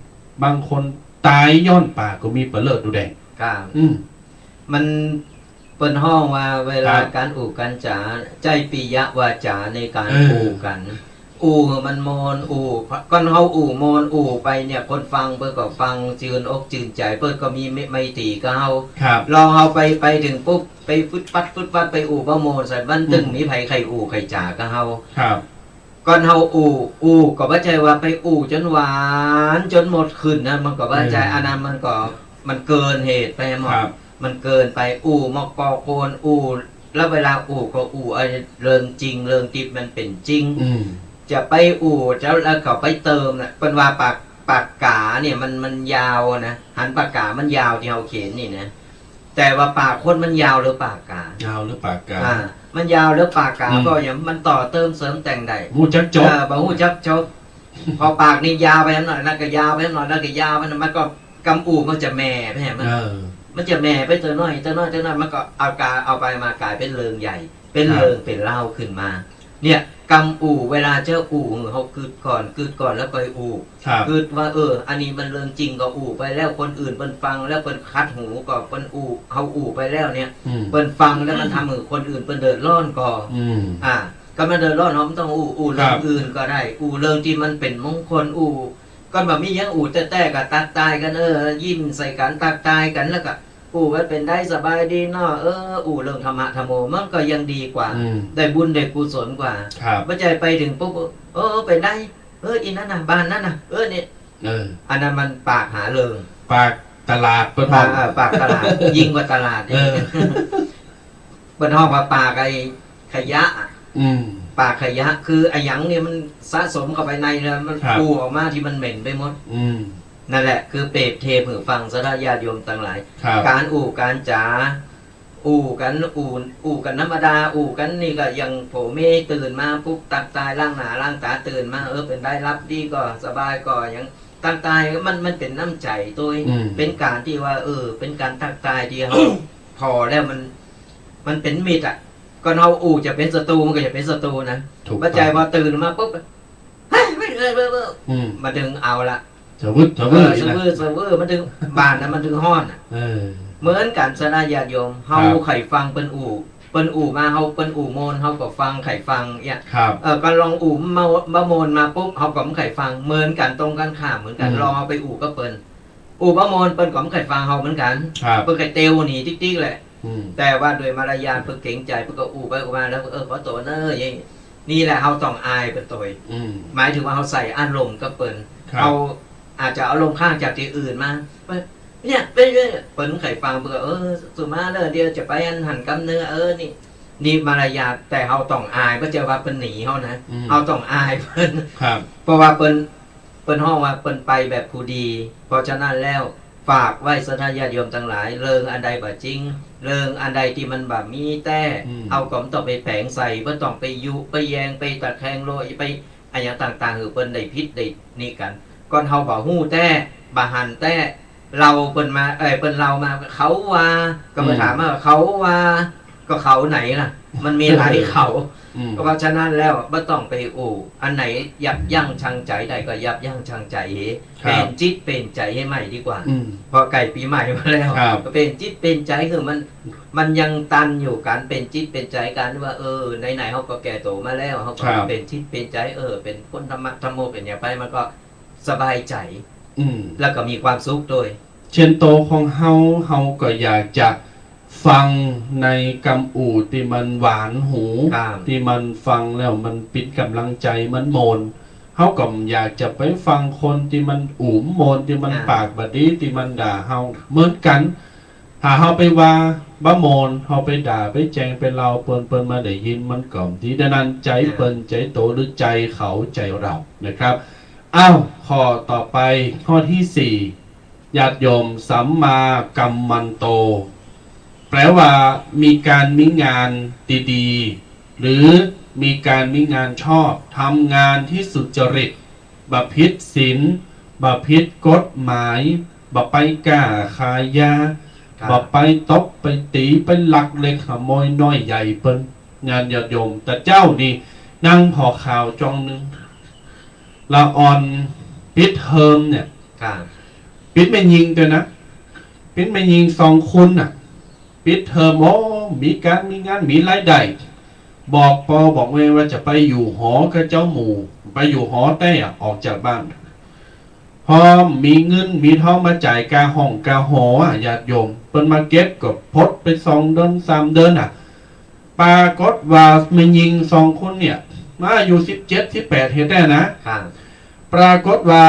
บางคนต๋ายย้อนปากก็มี เป๋นเลิศดูแดง ครับ อืม มัน เปิ้นฮ้องว่าเวลา ครับ ก๋านอู้ก๋านจ๋า ใจ๊ปิยวาจาในก๋าน เออ อู้กั๋น อู้หื้อมันม่วน อู้ ก่อนเฮาอู้ม่วน อู้ไปเนี่ย คนฟังเปิ้นก็ฟังจืนอกจืนใจ๋ เปิ้นก็มีไมตรีกับเฮา ครับ ลองเฮาไป ไปเถิงปุ๊บ ไปฟึดฟัดฟึดฟัด ไปอู้บ่ม่วนใส่ มันตึง อืม มีใผใค่อู้ใค่จ๋ากับเฮา ครับ ก่อนเฮาอู้ อู้ก็บ่ใจ้ว่าไปอู้จ๋นหวานจ๋นหมดขึ้นนะ มันก็บ่ใจ้ อืม อันนั้นมันก็ มันเกินเหตุไปหมด ครับ มันเกินไป อู้มอกอโคน อู้ แล้วเวลาอู้ก็อู้ไอ้เรื่องจริง เรื่องตี้มันเป๋นจริง อืม จะไปอู้ จะ แล้วก็ไปเติมน่ะ เปิ้นว่าปาก ปากก๋าเนี่ยมัน มันยาวนะ หันปากก๋ามันยาวตี้เฮาเขียนนี่นะ แต แต่ว่าปากคนมันยาวหรือปากก๋า ยาวหรือปากก๋า อ่า มันยาวหรือปากก๋า อืม ก็อย่างมันต่อเติมเสริมแต่งได้ บ่ฮู้จักจบ เออ บ่ฮู้จักจบ พอปากนี่ยาวไปหน่อย แล้วก็ยาวไปหน่อย แล้วก็ยาวไปหน่อย มันก็กำอู้มันจะแหม่ไปแหมมัน เออ มันจะแหม่ไปเตื้อน้อย เตื้อน้อย เตื้อน้อย มันก็เอากา เอาไปมาก๋ายเป๋นเริงใหญ่ เป๋น ครับ เริงเป๋นเล่าขึ้นมา เนี่ย กำอู้ เวลาจะอู้ เฮากึ๊ดก่อน กึ๊ดก่อนแล้วก็อู้ ครับ กึ๊ดว่า เออ อันนี้มันเรื่องจริงก็อู้ไปแล้ว คนอื่นเปิ้นฟังแล้วเปิ้นคัดหูก็เปิ้นอู้ เฮาอู้ไปแล้วเนี่ย อืม เปิ้นฟังแล้วมันทำหื้อคนอื่นเปิ้นเดือดร้อนก็ อืม อ่า ก็มันเดือดร้อน เฮาบ่ต้องอู้ อู้เรื่อง ครับ อื่นก็ได้ อู้เรื่องตี้มันเป๋นมงคล อู้ ก็บ่มีหยังอู้แต๊ๆ ก็ตักตายกั๋น เออ ยิ้มใส่กั๋น ตักตายกั๋น แล้วก็อู้ว่าเป๋นใด สบายดีเนาะ เออ อู้เรื่องธรรมะธรรมโม มันก็ยังดีกว่า อืม ได้บุญได้กุศลกว่า ครับ บ่ใจ้ไปเถิงปุ๊บ เออ เป๋นใด เออ อีนั้นน่ะ บ้านนั้นน่ะ เออ เนี่ย เออ อันนั้นมันปากหาเริง ปากตลาดเปิ้น ปาก ฮ้อง เออ ปากตลาด ยิ่งกว่าตลาดอีก เออ เปิ้นฮ้องว่าปากไอ้ขยะอะ อืม ปากขยะ คืออะหยังเนี่ยมันสะสมเข้าไปในแล้ว มัน ครับ อู้ออกมาตี้มันเหม็นไปหมด อืม นั่นแหละ คือเปรียบเทียบหื้อฟังศรัทธาญาติโยมตังหลาย ครับ ก๋านอู้ก๋านจ๋า อู้กั๋น อู้ อู้กั๋นธรรมดา อู้กั๋นนี่ก็อย่างผัวเมียตื่นมาปุ๊บ ตักตาย ล้างหน้าล้างต๋า ตื่นมา เออ เป๋นใด หลับดีก่อ สบายก่อ หยัง ตักตาย มัน มันเป๋นน้ำใจ๋ตวย อืม เป๋นก๋านตี้ว่า เออ เป๋นก๋านตักตายตี้เฮา ผ่อแล้วมัน มันเป๋นมิตรอะ ก็เฮาอู้จะเป๋นศัตรู มันก็จะเป๋นศัตรูนะ ถูกต้อง บ่ใจ้พอตื่นมาปุ๊บ เฮ้ย เฮ้ย เฮ้ย เฮ้ย เฮ้ย อืม มาเถิงเอาละ สะวึด สะวื้อ เออ อีก สะ นะ วื้อ สะวื้อ มันเถิงบ้านนะ มันเถิงฮ้อนอะ เออ เหมือนกั๋นศรัทธาญาติโยม เฮา ครับ ใค่ฟังเปิ้นอู้ เปิ้นอู้มา เฮา เปิ้นอู้โมน เฮาก็ฟัง ใค่ฟังเนี่ย ครับ เออ ก็ลองอู้มา บ่โมนมาปุ๊บ เฮาก็บ่ใค่ฟัง เหมือนกั๋น ตรงกั๋นข้ามเหมือนกั๋น อืม ลองเอาไปอู้กับเปิ้น อู้บ่โมน เปิ้นก็บ่ใค่ฟังเฮาเหมือนกั๋น ครับ เปิ้นก็เตียวหนีติ๊กๆ แหละ อืม แต่ว่าโดยมารยาทเปิ้นเกรงใจ๋ เปิ้นก็อู้ไปอู้มาแล้ว เออ ขอโต้ษเน้อ อย่างนี้ นี่แหละ เฮาต้องอายเปิ้นตวย อืม หมายถึงว่าเฮาใส่อารมณ์กับเปิ้น ครับ เฮาอาจจะเอาลมณ์ข้างจากตี้อื่นมา เปิ้น เนี่ย เปิ้น เปิ้นใค่ฟัง เปิ้นก็ เออ สุมาเน้อ เดี๋ยวจะไปอันหั้นกำเน้อ เออ นี่ นี่มารยาท แต่เฮาต้องอาย บ่ใจ้ว่าเปิ้นหนีเฮานะ อืม เฮาต้องอายเปิ้น ครับ เพราะว่าเปิ้น เปิ้นฮ้องว่าเปิ้นไปแบบผู้ดี เพราะฉะนั้นแล้ว ฝากไว้ศรัทธาญาติโยมตังหลาย เรื่องอันใดบ่จริง เรื่องอันใดตี้มันบ่มีแต๊ อืม เฮาก็บ่ต้องไปแป๋งใส่ บ่ต้องไปยุ ไปแยง ไปตะแคงโล ไปอะหยังต่างๆ หื้อเปิ้นได้ผิดได้นี่กั๋น ก่อนเฮาบ่ฮู้แต๊ บ่หันแต๊ เล่าเปิ้นมา เอ้ย เปิ้นเล่ามา เขาว่า ก็มา อืม ถามว่า เขาว่า ก็เขาไหนล่ะ มันมีหลายเขา อืม เพราะฉะนั้นแล้วบ่ต้องไปอู้ อันไหนยับยั้งชั่งใจ๋ได้ก็ยับยั้งชั่งใจ๋ ครับ เป๋นจิตเป๋นใจ๋หื้อใหม่ดีกว่า อืม เพราะใก้ปี๋ใหม่มาแล้ว ครับ ก็เป๋นจิตเป๋นใจ๋ คือมัน มันยังตันอยู่ ก๋านเป๋นจิตเป๋นใจ๋ ก๋านว่า เออ ไหนๆ เฮาก็แก่โตมาแล้ว เฮาก็ ครับ เป๋นจิตเป๋นใจ๋ เออ เป๋นคนธรรมะธรรมโม เป๋นหยังไป มันก็สบายใจ๋ อืม แล้วก็มีความสุขตวย เช่นโตของเฮา เฮาก็อยากจะฟังในกำอู้ตี้มันหวานหู ครับ ตี้มันฟังแล้วมันเป๋นก๋ำลังใจ๋ มันโมน เฮาก็อยากจะไปฟังคนตี้มันอู้บ่โมน ตี้มัน อ่า ปากบ่ดี ตี้มันด่าเฮาเหมือนกั๋น ถ้าเฮาไปว่าบ่โมน เฮาไปด่า ไปแจง ไปเล่าเปิ้น เปิ้นบ่ได้ยิน มันก็บ่ดี ดังนั้นใจ๋เปิ้น อ่า ใจ๋โต หรือใจ๋เขา ใจ๋เฮานะครับ อ้าว ข้อต่อไป ข้อตี้สี่ ญาติโยม สัมมากัมมันโต แปลว่ามีก๋านมีงานดีๆ หรือมีก๋านมีงานชอบ ทำงานตี้สุจริต บ่ผิดศีล บ่ผิดกฎหมาย บ่ไปก๊าขายยา ครับ บ่ไปตบไปตี๋ ไปลักเล็กขโมยน้อยใหญ่เปิ้น งานญาติโยม แต่เจ๊านี่ นั่งผ่อข่าวจ้องนึ่ง ละอ่อนปิดเทอมเนี่ย ครับ ปิดแม่ญิงตวยนะ ปิดแม่ญิงสองคนน่ะ ปิดเทอม โอ้ มีก๋านมีงาน มีรายได้ บอกป้อบอกแม่ว่าจะไปอยู่หอกับเจ้าหมู่ ไปอยู่หอแต๊อะ ออกจากบ้าน พอมีเงินมีทองมาจ่ายค่าห้องค่าหออะ ญาติโยม เปิ้นมาเก็บก็พดไปสองเดือนสามเดือนน่ะ ปรากฏว่าแม่ญิงสองคนเนี่ย มาอายุสิบเจ็ด สิบแปด เฮ็ดได้นะ ครับ ปรากฏว่า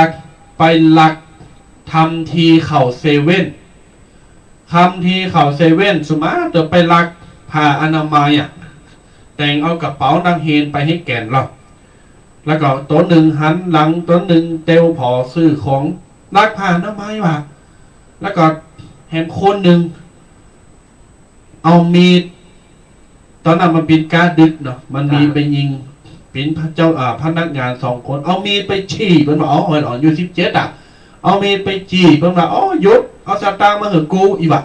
ไปลักทำทีเข้าเซเว่น ทำทีเข้าเซเว่น สุมาเต๋อไปลักผ้าอนามัยอะ แต่งเอากระเป๋านักเฮียนไปหื้อแก่นแล้ว แล้วก็ตั๋วนึ่งหันหลัง ตั๋วนึ่งเตียวผ่อซื้อของ ลักผ้าอนามัยว่ะ แล้วก็แหมคนนึ่ง เอามีด ต๋อนนั้นมันเป๋นกะดึกเนาะ มันมี อ่า ไปยิง เป๋นพระเจ้า อ่า พนักงานสองคน เอามีดไปจี้ เปิ้นว่า เอา หอยหลอนอยู่สิบเจ็ดอะ เอามีดไปจี้ เปิ้นว่า โอ้ หยุด เอาสตางค์มาหื้อกู อี้วะ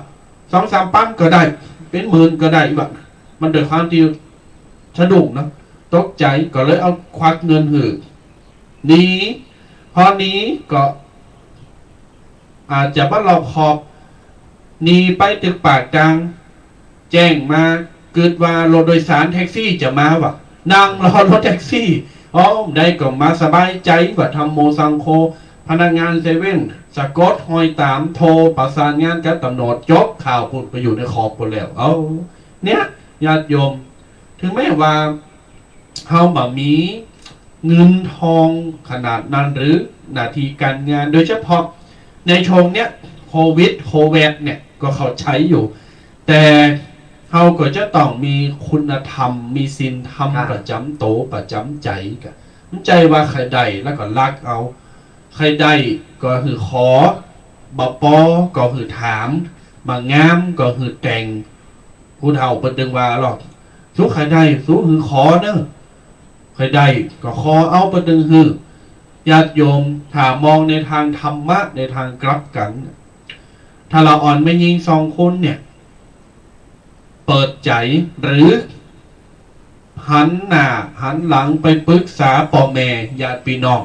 สองสามปันก็ได้ เป๋นหมื่นก็ได้ อี้วะ มันด้วยความตี้สะดุ้งเนาะ ตกใจ๋ ก็เลยเอาควักเงินหื้อ หนี พอหนีก็ อาจจะบ่รอบคอบ หนีไปตึกปากตาง แจ้งมา กึ๊ดว่ารถโดยสารแท็กซี่จะมาวะ นั่งรอรถแท็กซี่ อ๋อ ได้ก็มาสบายใจ๋ว่าธัมโมสังโฆ พนักงานเซเว่นสะกดฮอยต๋าม โทรประสานงานกับต๋ำรวจ จบข่าวปู้น ไปอยู่ในขอบปู้นแล้ว เอ้า เนี่ย ญาติโยม ถึงแม้ว่า เฮาบ่มีเงินทองขนาดนั้น หรือหน้าตี้ก๋านงาน โดยเฉพาะในช่วงเนี้ย โควิด โควิดเนี่ย ก็เข้าใจ๋อยู่ แต่เฮาก็จะต้องมีคุณธรรม มีศีลธรรม ครับ ประจ๋ำโต ประจ๋ำใจ๋ ก็บ่ใจ้ว่าใค่ได้แล้วก็ลักเอา ใค่ได้ก็หื้อขอ บ่ปอก็หื้อถาม บ่งามก็หื้อแต่ง ผู้เฒ่าเปิ้นตึงว่าลอ สูใค่ได้ สูหื้อขอเน่อ ใค่ได้ก็ขอเอา เปิ้นตึงหื้อ ญาติโยม ถ้ามองในตางธรรมะ ในตางกลับกั๋น ถ้าละอ่อนแม่ญิงสองคนเนี่ย เปิดใจ๋ หรือหันหน้าหันหลังไปปรึกษาป้อแม่ญาติปี้น้อง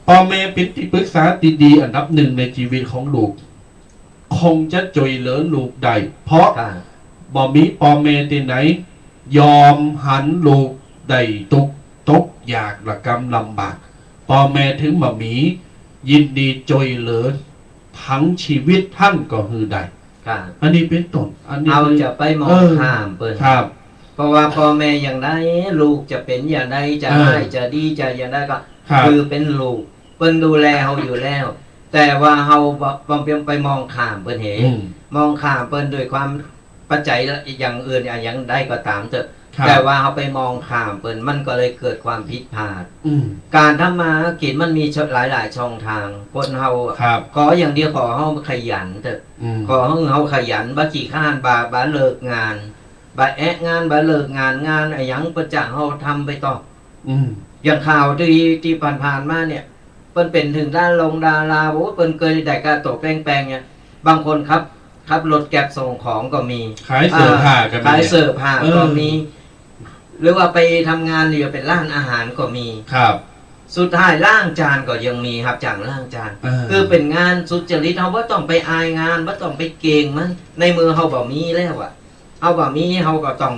ป้อแม่เป๋นตี้ปรึกษาตี้ดีอันดับหนึ่งในจีวิตของลูก คงจะจ้วยเหลือลูกได้ เพราะ ครับ บ่มีป้อแม่ตี้ไหนยอมหันลูกได้ตุ๊กข์ตกยากระกำลำบาก ป้อแม่ถึงบ่มี ยินดีจ้วยเหลือ ตึงจีวิตต้านก็หื้อได้ ครับ อันนี้เป๋นต้น อันนี้ เฮา คือ จะไปมอง เออ ข้ามเปิ้น ครับ เพราะว่าป้อแม่อย่างใด ลูกจะเป๋นอย่างใด จะ เออ ฮ้ายจะดีจะอย่างใดก็ ครับ คือเป๋นลูก เปิ้นดูแลเฮาอยู่แล้ว แต่ว่าเฮาบ่ บ่ไปมองข้ามเปิ้นเห อืม มองข้ามเปิ้นด้วยความปัจจัยอย่างอื่นอย่างใดก็ต๋ามเต๊อะ ครับ แต่ว่าเฮาไปมองข้ามเปิ้น มันก็เลยเกิดความผิดพลาด อืม ก๋านทำมาหากิ๋นมันมีหลายๆ ช่องตาง คนเฮาอะ ครับ ขออย่างเดียว ขอเฮาขยันเต๊อะ อืม ขอหื้อเฮาขยัน บ่ขี้คร้าน บ่ บ่เลิกงาน บ่แอะงาน บ่เลิกงาน งานอะหยังเปิ้นจ้างเฮาทำไปต่อ อืม อย่างข่าวตี้ ตี้ผ่านๆ มาเนี่ย เปิ้นเป๋นเถิงดารงดารา โอ้ เปิ้นเกยได้ก้าตั๋วแปงๆ เนี่ย บางคนขับ ขับรถแกร็บส่งของก็มี ขายเสื้อผ้าก็มี อ่า ขายเสื้อผ้าก็มี เออ หรือว่าไปทำงานอยู่เป๋นร้านอาหารก็มี ครับ สุดท้ายล้างจานก็ยังมี ฮับจ้างล้างจาน เออ คือเป๋นงานสุจริต เฮาบ่ต้องไปอายงาน บ่ต้องไปเก่งมัน ในเมื่อเฮาบ่มีแล้วอะ เฮาบ่มี เฮาก็ต้อง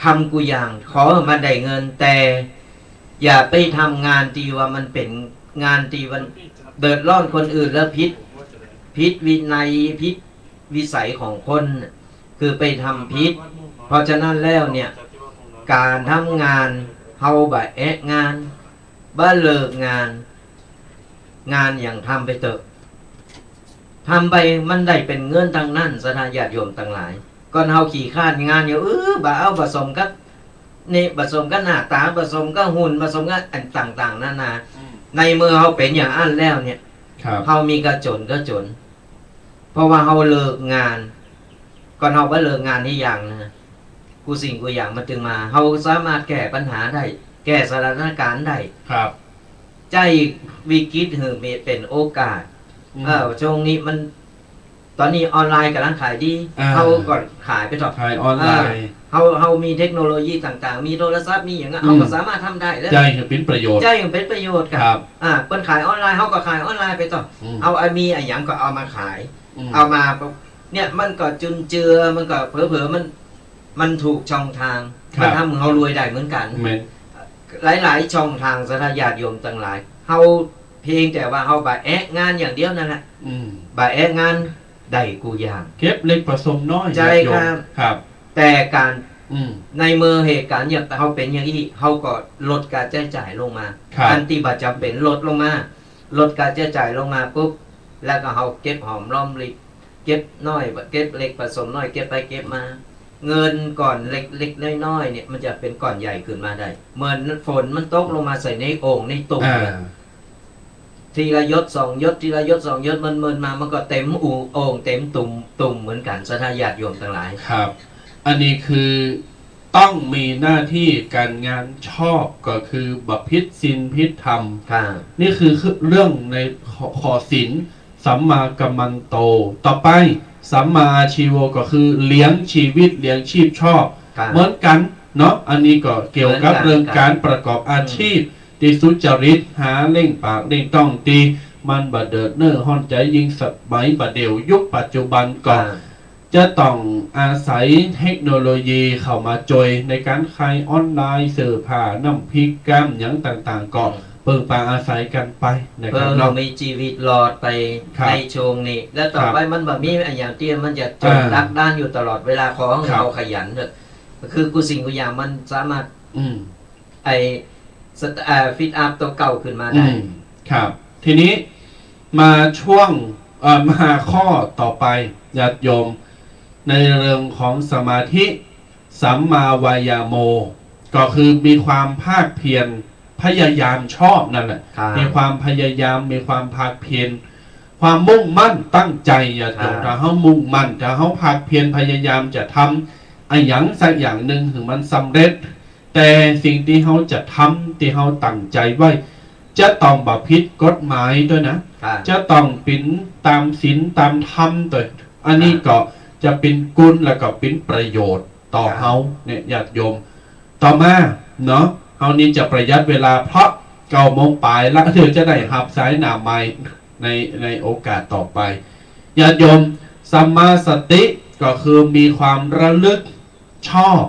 ทำกู้อย่าง ขอหื้อมันได้เงิน แต่อย่าไปทำงานตี้ว่ามันเป๋นงานตี้มันเดือดร้อนคนอื่นแล้วผิด ผิดวินัย ผิดวิสัยของคน คือไปทำผิด เพราะฉะนั้นแล้วเนี่ย ก๋านทำงาน เฮาบ่แอะงาน บ่เลิกงาน งานหยังทำไปเต๊อะ ทำไปมันได้เป๋นเงินตังนั้น ศรัทธาญาติโยมตังหลาย ก่อนเฮาขี้คร้านงานอยู่ เออ บ่เอา บ่สมกับนี่ บ่สมกับหน้าต๋า บ่สมกับหุ่น บ่สมกับอันต่างๆ นานา อืม ในเมื่อเฮาเป๋นอย่างอั้นแล้วเนี่ย ครับ เฮามีก้าจ๋นก้าจ๋น เพราะว่าเฮาเลิกงาน ก่อนเฮาบ่เลิกงานนี่อย่างนะ กู้สิ่งกู้อย่างมันตึงมา เฮาสามารถแก้ปัญหาได้ แก้สถานการณ์ได้ ครับ ใจ๊วิกฤตหื้อเป๋นโอกาส อืม เออ ช่วงนี้มัน ต๋อนนี้ออนไลน์ก่ำลังขายดี อ่า เฮาก็ขายไปเถาะ ขายออนไลน์ เออ เฮา เฮามีเทคโนโลยีต่างๆ มีโทรศัพท์ มีหยังอะ อืม เฮาก็สามารถทำได้แล้ว ใจ๊หื้อเป๋นประโยชน์ ใจ๊หื้อเป๋นประโยชน์ ครับ ครับ อ่า เปิ้นขายออนไลน์ เฮาก็ขายออนไลน์ไปเถาะ อืม เอา เอามีอะหยังก็เอามาขาย อืม เอามา เนี่ย มันก็จุนเจือ มันก็เผลอๆ มัน มันถูกช่องตาง ครับ มันทำหื้อเฮารวยได้เหมือนกั๋น แม่น หลายๆ ช่องตาง ศรัทธาญาติโยมตังหลาย เฮาเพียงแต่ว่าเฮาบ่แอะงานอย่างเดียวนั่นแหละ อืม บ่แอะงานได้กู้อย่าง เก็บเล็กผสมน้อย ใจ้ ญาติโยม ครับ ครับ แต่ก๋าน อืม ในเมื่อเหตุก๋ารณ์อย่างเฮาเป๋นอย่างอี้ เฮาก็ลดก้าใจ๊จ่ายลงมา ครับ อันตี้บ่จ๋ำเป๋นลดลงมา ลดก้าใจ๊จ่ายลงมาปุ๊บ แล้วก็เฮาเก็บหอมรอมริบ เก็บน้อย เก็บเล็กผสมน้อย เก็บไปเก็บมา เงินก้อนเล็กๆ น้อยๆ เนี่ย มันจะเป๋นก้อนใหญ่ขึ้นมาได้ เหมือนฝนมันตกลงมาใส่ในโอ่งในตุ่ม อ่า เนี่ย ทีละหยดสองหยด ทีละหยดสองหยด เมินๆ มา มันก็เต็มอุ โอ่งเต็มตุ่ม ตุ่มเหมือนกั๋น ศรัทธาญาติโยมตังหลาย ครับ อันนี้คือต้องมีหน้าตี้ก๋านงานชอบ ก็คือบ่ผิดศีลผิดธรรม ครับ นี่คือเรื่องในข้อ ข้อศีล สัมมากัมมันโต ต่อไป สัมมาอาชีโว ก็คือเลี้ยงชีวิต เลี้ยงชีพชอบ ครับ เหมือนกั๋นเนาะ อันนี้ก็เกี่ยวกับ เหมือนกั๋น เรื่องก๋านประกอบอาชีพ อืม ตี้สุจริต หาเลี้ยงปากเลี้ยงต๊อง ตี้มันบ่เดือดเนื้อฮ้อนใจ๋ ยิ่งสมัยบ่าเดี่ยว ยุคปัจจุบันก็ อ่า จะต้องอาศัยเทคโนโลยีเข้ามาจ้วยในก๋านขายออนไลน์ เสื้อผ้า น้ำพริก ก๋ามหยังต่างๆ ก็ อืม เปิ่งปาอาศัยกั๋นไปนะครับ เปิ่ง เนาะ มีชีวิตรอดไป ครับ ในช่วงนี้ แล้วต่อไป ครับ มันบ่มีอะหยังตี้มันจะจ้อง อ่า ดักดานอยู่ตลอดเวลา ขอหื้อ ครับ เฮาขยันเถอะ คือกู้สิ่งกู้อย่างมันสามารถ อืม ไอ้ สต- เอ่อ fit up ตั๋วเก่าขึ้นมาได้ อืม ครับ ทีนี้มาช่วง เอ่อ มาข้อต่อไป ญาติโยม ในเรื่องของสมาธิ สัมมาวายาโม ก็คือมีความภาคเพียร พยายามชอบนั่นแหละ ครับ มีความพยายาม มีความภาคเพียร ความมุ่งมั่นตั้งใจ๋ ญาติโยม ครับ ถ้าเฮามุ่งมั่น ถ้าเฮาภาคเพียรพยายามจะทำอะหยังสักอย่างนึ่งหื้อมันสำเร็จ แต่สิ่งตี้เฮาจะทำ ตี้เฮาตั้งใจ๋ไว้ จะต้องบ่ผิดกฎหมายตวยนะ ครับ จะต้องเป๋นต๋ามศีลต๋ามธรรมตวย อันนี้ ครับ ก็จะเป๋นกุณแล้วก็เป๋นประโยชน์ต่อ ครับ เฮาเนี่ย ญาติโยม ต่อมาเนาะ เฮานี้จะประหยัดเวลา เพราะเก้าโมงป๋ายละ เดี๋ยวจะได้ฮับสายหน้าใหม่ใน ในโอกาสต่อไป ญาติโยม สัมมาสติก็คือมีความระลึกชอบ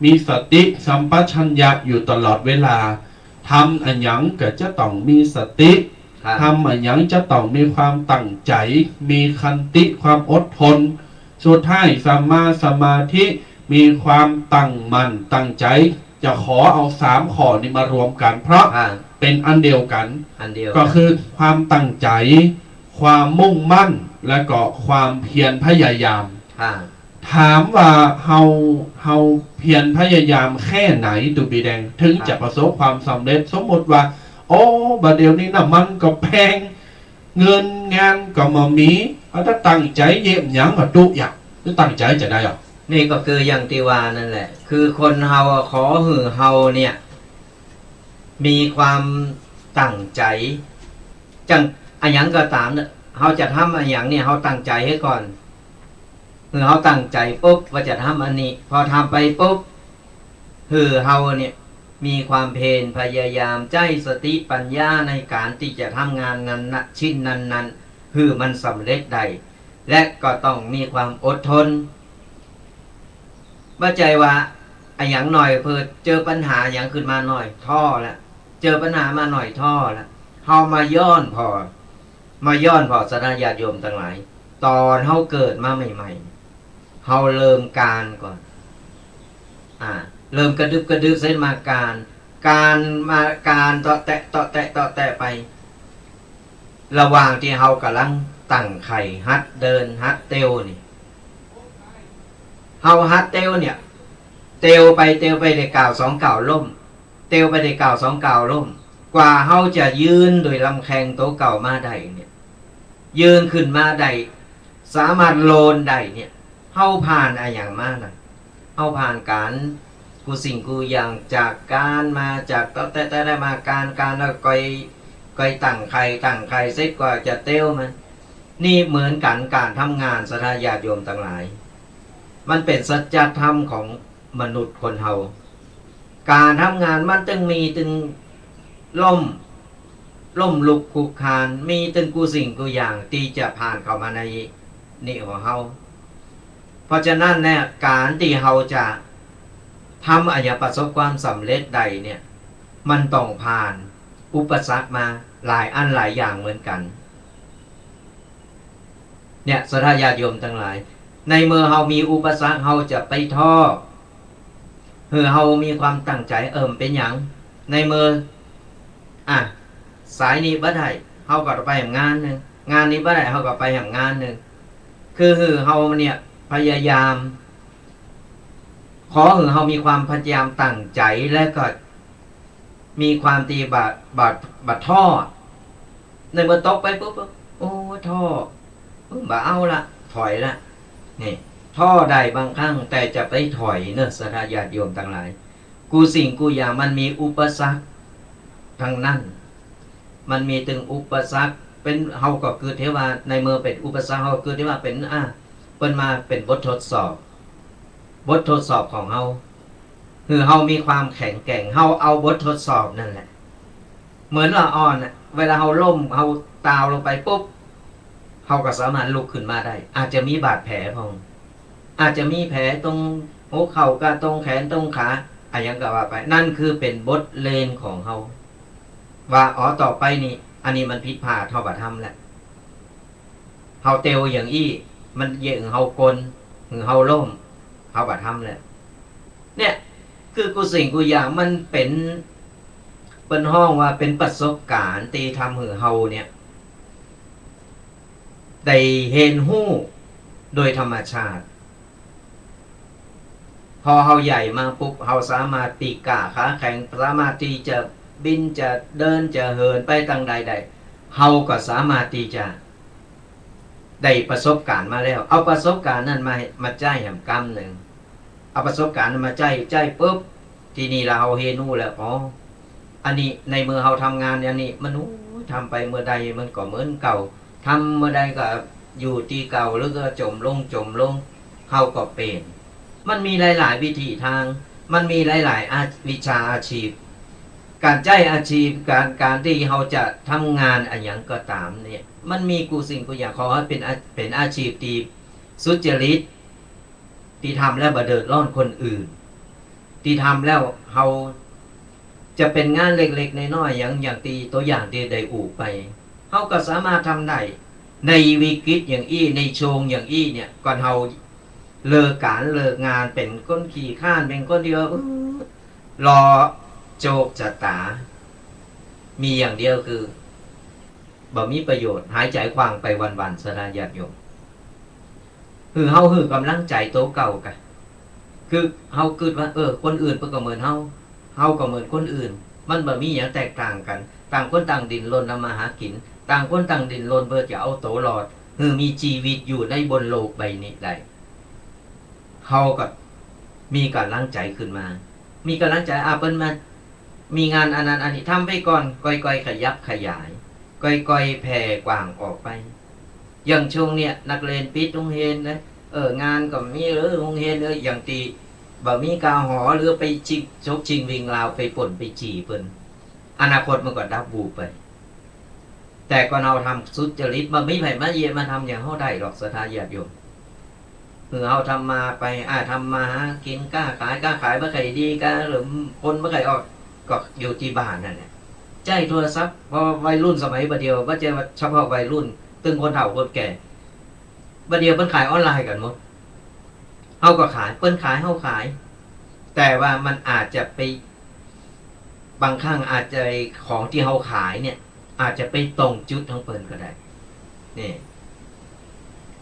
มีสติสัมปชัญญะอยู่ตลอดเวลา ทำอะหยังก็จะต้องมีสติ ครับ ทำอะหยังจะต้องมีความตั้งใจ๋ มีขันติ ความอดทน สุดท้าย สัมมาสมาธิ มีความตั้งมั่นตั้งใจ๋ จะขอเอาสามข้อนี้มารวมกั๋น เพราะ ครับ เป๋นอันเดียวกั๋น อันเดียวกั๋น ก็คือความตั้งใจ๋ ความมุ่งมั่น และก็ความเพียรพยายาม ครับ ถามว่าเฮา เฮาเพียรพยายามแค่ไหน ตุ๊ปีแดง ถึง ครับ จะประสบความสำเร็จ สมมุติว่า โอ้ บ่าเดี่ยวนี้น้ำมันก็แพง เงินงานก็บ่มี เอาแต่ตั้งใจ๋เยียะหยังก็ตุ๊อย่าง จะตั้งใจ๋จะใดอ่ะ นี่ก็คืออย่างตี้ว่านั่นแหละ คือคนเฮาอะ ขอหื้อเฮาเนี่ย มีความตั้งใจ๋ จั่งอะหยังก็ต๋ามเนี่ย เฮาจะทำอะหยังเนี่ย เฮาตั้งใจ๋หื้อก่อน หื้อเฮาตั้งใจ๋ปุ๊บ ว่าจะทำอันนี้ พอทำไปปุ๊บ หื้อเฮาเนี่ย มีความเพียรพยายาม ใจ๊สติปัญญาในก๋านตี้จะทำงานนั้นนะ ชิ้นนั้นๆ หื้อมันสำเร็จได้ และก็ต้องมีความอดทน บ่ใจ้ว่าอะหยังหน่อย เผลอเจอปัญหาหยังขึ้นมาหน่อย ท้อละ เจอปัญหามาหน่อย ท้อละ เฮามาย้อนผ่อ มาย้อนผ่อศรัทธาญาติโยมตังหลาย ต๋อนเฮาเกิดมาใหม่ๆ เฮาเริ่มก๋านก่อน อ่า เริ่มกระดึบกระดึบเสร็จมาก๋าน ก๋านมาก๋าน เตาะแตะ เตาะแตะ เตาะแตะไป ระหว่างตี้เฮากำลังตั้งไข่ หัดเดิน หัดเตียวนี่ เฮาหัดเตียวเนี่ย เตียวไป เตียวไปได้ก้าวสองก้าวล้ม เตียวไปได้ก้าวสองก้าวล้ม กว่าเฮาจะยืนโดยลำแข้งตั๋วเก่ามาได้เนี่ย ยืนขึ้นมาได้ สามารถโลนได้เนี่ย เฮาผ่านอะหยังมานะ เฮาผ่านก๋านกู้สิ่งกู้อย่าง จากก๋านมา จากเตาะแตะ เตาะแตะมาก๋าน ก๋านแล้วก่อย ก่อยตั้งไข่ ตั้งไข่เสร็จกว่าจะเตียวมัน นี่เหมือนกั๋น ก๋านทำงานศรัทธาญาติโยมตังหลาย มันเป๋นสัจธรรมของมนุษย์คนเฮา ก๋านทำงานมันตึงมีตึงล้ม ล้มลุกคลุกคลาน มีตึงกู้สิ่งกู้อย่างตี้จะผ่านเข้ามาในนี่ของเฮา เพราะฉะนั้นเนี่ย ก๋านตี้เฮาจะทำอะหยังประสบความสำเร็จได้เนี่ย มันต้องผ่านอุปสรรคมาหลายอันหลายอย่างเหมือนกั๋น เนี่ย ศรัทธาญาติโยมตังหลาย ในเมื่อเฮามีอุปสรรค เฮาจะไปท้อ หื้อเฮามีความตั้งใจ๋ เออ มันเป๋นหยัง ในเมื่อ อ่ะ สายนี้บ่ได้ เฮาก็ไปแหมงานนึ่ง งานนี้บ่ได้ เฮาก็ไปแหมงานนึ่ง คือหื้อเฮาเนี่ยพยายาม ขอหื้อเฮามีความพยายามตั้งใจ๋ และก็มีความตี้บ่า บ่า บ่าท้อ ในเมื่อตกไปปุ๊บ โอ้ ท้อ บ่เอาละ ถอยละ นี่ ท้อได้บางครั้ง แต่จะไปถอยเนอะ ศรัทธาญาติโยมตังหลาย กู้สิ่งกู้อย่างมันมีอุปสรรคตังนั้น มันมีตึงอุปสรรค เป๋น เฮาก็กึ๊ดเหียว่า ในเมื่อเป๋นอุปสรรค เฮาก็กึ๊ดเหียว่าเป๋น อ่ะ เปิ้นมาเป๋นบททดสอบ บททดสอบของเฮา คือเฮามีความแข็งแกร่ง เฮาเอาบททดสอบนั่นแหละ เหมือนละอ่อนน่ะ เวลาเฮาล้ม เฮาตาวลงไปปุ๊บ เฮาก็สามารถลุกขึ้นมาได้ อาจจะมีบาดแผลพอง อาจจะมีแผลตรงหัวเข่ากับตรงแขนตรงขา อะหยังก็ว่าไป นั่นคือเป๋นบทเรียนของเฮา ว่า อ๋อ ต่อไปนี่ อันนี้มันผิดพลาด เฮาบ่ทำแล้ว เฮาเตียวอย่างอี้ มันเยียะหื้อเฮากลน หื้อเฮาล้ม เฮาบ่ทำแล้ว เนี่ย คือกู้สิ่งกู้อย่างมันเป๋น เปิ้นฮ้องว่าเป๋นประสบการณ์ตี้ทำหื้อเฮาเนี่ย ได้เฮียนฮู้โดยธรรมชาติ พอเฮาใหญ่มาปุ๊บ เฮาสามารถตี้ก้าขาแข็ง สามารถตี้จะบิน จะเดิน จะเหินไปตางใดได้ เฮาก็สามารถตี้จะได้ประสบการณ์มาแล้ว เอาประสบการณ์นั้นมา มาใจ๊แหมกำนึ่ง เอาประสบการณ์นั้นมาใจ๊ ใจ๊ปุ๊บ ทีนี้ละเฮาเฮียนฮู้แล้ว อ๋อ อันนี้ในเมื่อเฮาทำงานอันนี้ มัน โอ้ย ทำไปเมื่อใดมันก็เหมือนเก่า ทำเมื่อใดก็อยู่ตี้เก่า หรือก็จ๋มลง จ๋มลง เฮาก็เป๋น มันมีหลายๆ วิธีตาง มันมีหลายๆ อา วิชาอาชีพ ก๋านใจ๊อาชีพ ก๋าน ก๋านตี้เฮาจะทำงานอะหยังก็ต๋ามเนี่ย มันมีกู้สิ่งกู้อย่าง ขอหื้อเป๋นอา เป๋นอาชีพตี้สุจริต ตี้ทำแล้วบ่เดือดร้อนคนอื่น ตี้ทำแล้วเฮาจะเป๋นงานเล็กๆ น้อยๆ อย่าง อย่างตี้ตั๋วอย่างตี้ได้อู้ไป เฮาก็สามารถทำได้ ในวิกฤตอย่างอี้ ในช่วงอย่างอี้เนี่ย ก่อนเฮาเลิกก๋านเลิกงาน เป๋นคนขี้คร้าน เป๋นคนตี้ว่า เออ รอโจกจะต๋า มีอย่างเดียวคือ บ่มีประโยชน์ หายใจ๋ขว้างไปวันๆ ศรัทธาญาติโยม หื้อเฮาหื้อกำลังใจ๋ตั๋วเก่ากั๋น คือเฮากึ๊ดว่า เออ คนอื่นเปิ้นก็เหมือนเฮา เฮาก็เหมือนคนอื่น มันบ่มีหยังแตกต่างกั๋น ต่างคนต่างดิ้นรนทำมาหากิ๋น ต่างคนต่างดิ้นรนเปื้อจะเอาตั๋วรอด หื้อมีจีวิตอยู่ในบนโลกใบนี้ได้ เฮาก็มีก๋ำลังใจ๋ขึ้นมา มีก๋ำลังใจ๋ อ่ะ เปิ้นมา มีงานอันนั้นอันนี้ ทำไปก่อน ก่อยๆ ขยับขยาย ก่อยๆ แผ่กว้างออกไป อย่างช่วงเนี่ย นักเรียนปิดโฮงเฮียนนะ เออ งานก็มี เออ โฮงเฮียน เออ อย่างตี้บ่มีก๋าหอ หรือไปชิง ฉกชิงวิ่งราว ไปปล้นไปจี้เปิ้น อนาคตมันก็ดับวูบไป แต่ก่อนเฮาทำสุจริต บ่มีใผมาเยียะมาทำอย่างเฮาได้หรอก ศรัทธาญาติโยม คือเฮาทำมาไป อ่า ทำมาหากิ๋น ก้าขาย ก้าขายบ่ค่อยดี ก้า หรือคนบ่ค่อยออก ก็อยู่ตี้บ้านนั่นแหละ ใจ๊โทรศัพท์ เพราะวัยรุ่นสมัยบ่าเดี่ยว บ่ใจ้ว่าเฉพาะวัยรุ่น ตึงคนเฒ่าคนแก่ บ่าเดี่ยวเปิ้นขายออนไลน์กั๋นหมด เฮาก็ขาย เปิ้นขาย เฮาขาย แต่ว่ามันอาจจะไป บางครั้งอาจจะของตี้เฮาขายเนี่ย อาจจะไปตรงจุดของเปิ้นก็ได้ นี่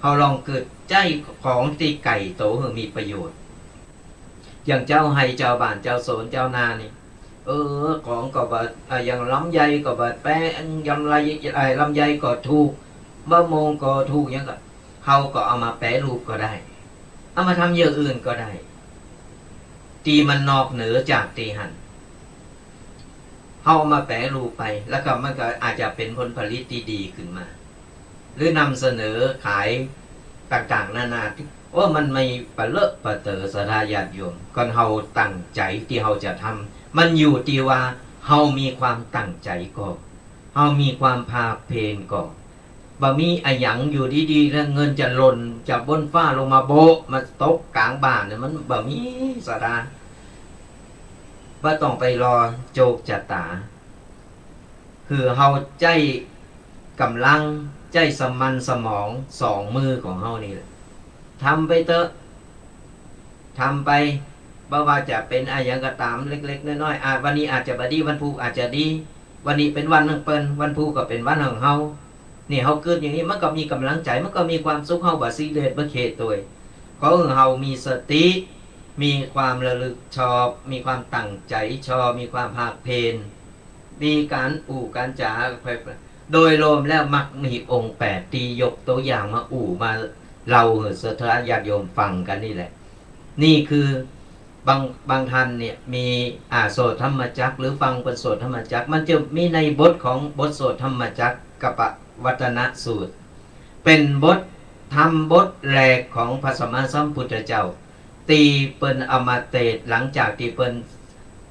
เฮาลองกึ๊ดใจ๊ของตี้ไก่โตหื้อมีประโยชน์ อย่างเจ้าไฮ่เจ้าบ้าน เจ้าสวน เจ้านานี่ เออ ของก็บ่ อ่า อย่างลำไยก็บ่แปง ยำไร เอ่อ ลำไยก็ถูก มะม่วงก็ถูก หยังก็ เฮาก็เอามาแปรรูปก็ได้ เอามาทำอย่างอื่นก็ได้ ตี้มันนอกเหนือจากตี้หั้น เฮาเอามาแปรรูปไป แล้วก็มันก็อาจจะเป๋นผลผลิตตี้ดีขึ้นมา หรือนำเสนอขายต่างๆ นานา โอ้ มันมีปะเลอะปะเต๋อ ศรัทธาญาติโยม ก่อนเฮาตั้งใจ๋ตี้เฮาจะทำ มันอยู่ตี้ว่าเฮามีความตั้งใจ๋ก่อ เฮามีความภาคเพียรก่อ บ่มีอะหยังอยู่ดีๆ แล้วเงินจะหล่นจากบนฟ้าลงมาโบ๊ะ มาตกก๋างบ้านเนี่ย มันบ่มี ศรัทธา บ่ต้องไปรอโจกจะต๋า คือเฮาใจ๊ก๋ำลัง ใจ๊สะหมั้นสมอง สองมือของเฮานี่แหละ ทำไปเต๊อะ ทำไป บ่ว่าจะเป๋นอะหยังก็ต๋าม เล็กๆ น้อยๆ อ่ะ วันนี้อาจจะบ่ดี วันพูกอาจจะดี วันนี้เป๋นวันของเปิ้น วันพูกก็เป๋นวันของเฮา นี่ เฮากึ๊ดอย่างนี้ มันก็มีก๋ำลังใจ๋ มันก็มีความสุข เฮาบ่ซีเรียส บ่เครียดตวย ขอหื้อเฮามีสติ มีความระลึกชอบ มีความตั้งใจ๋ชอบ มีความภาคเพียร มีก๋านอู้ก๋านจ๋า โดยรวมแล้วมรรคมีองค์แปดตี้ยกตั๋วอย่างมาอู้มาเล่าหื้อศรัทธาญาติโยมฟังกั๋นนี่แหละ นี่คือ บาง บางท่านเนี่ยมี อ่า สวดธรรมจักร หรือฟังเปิ้นสวดธรรมจักร มันจะมีในบทของบทสวดธรรมจักรกัปปวัตตนสูตร เป๋นบทธรรมบทแรกของพระสัมมาสัมพุทธเจ้า ตี้เปิ้นเอามาเตสน์หลังจากตี้เปิ้น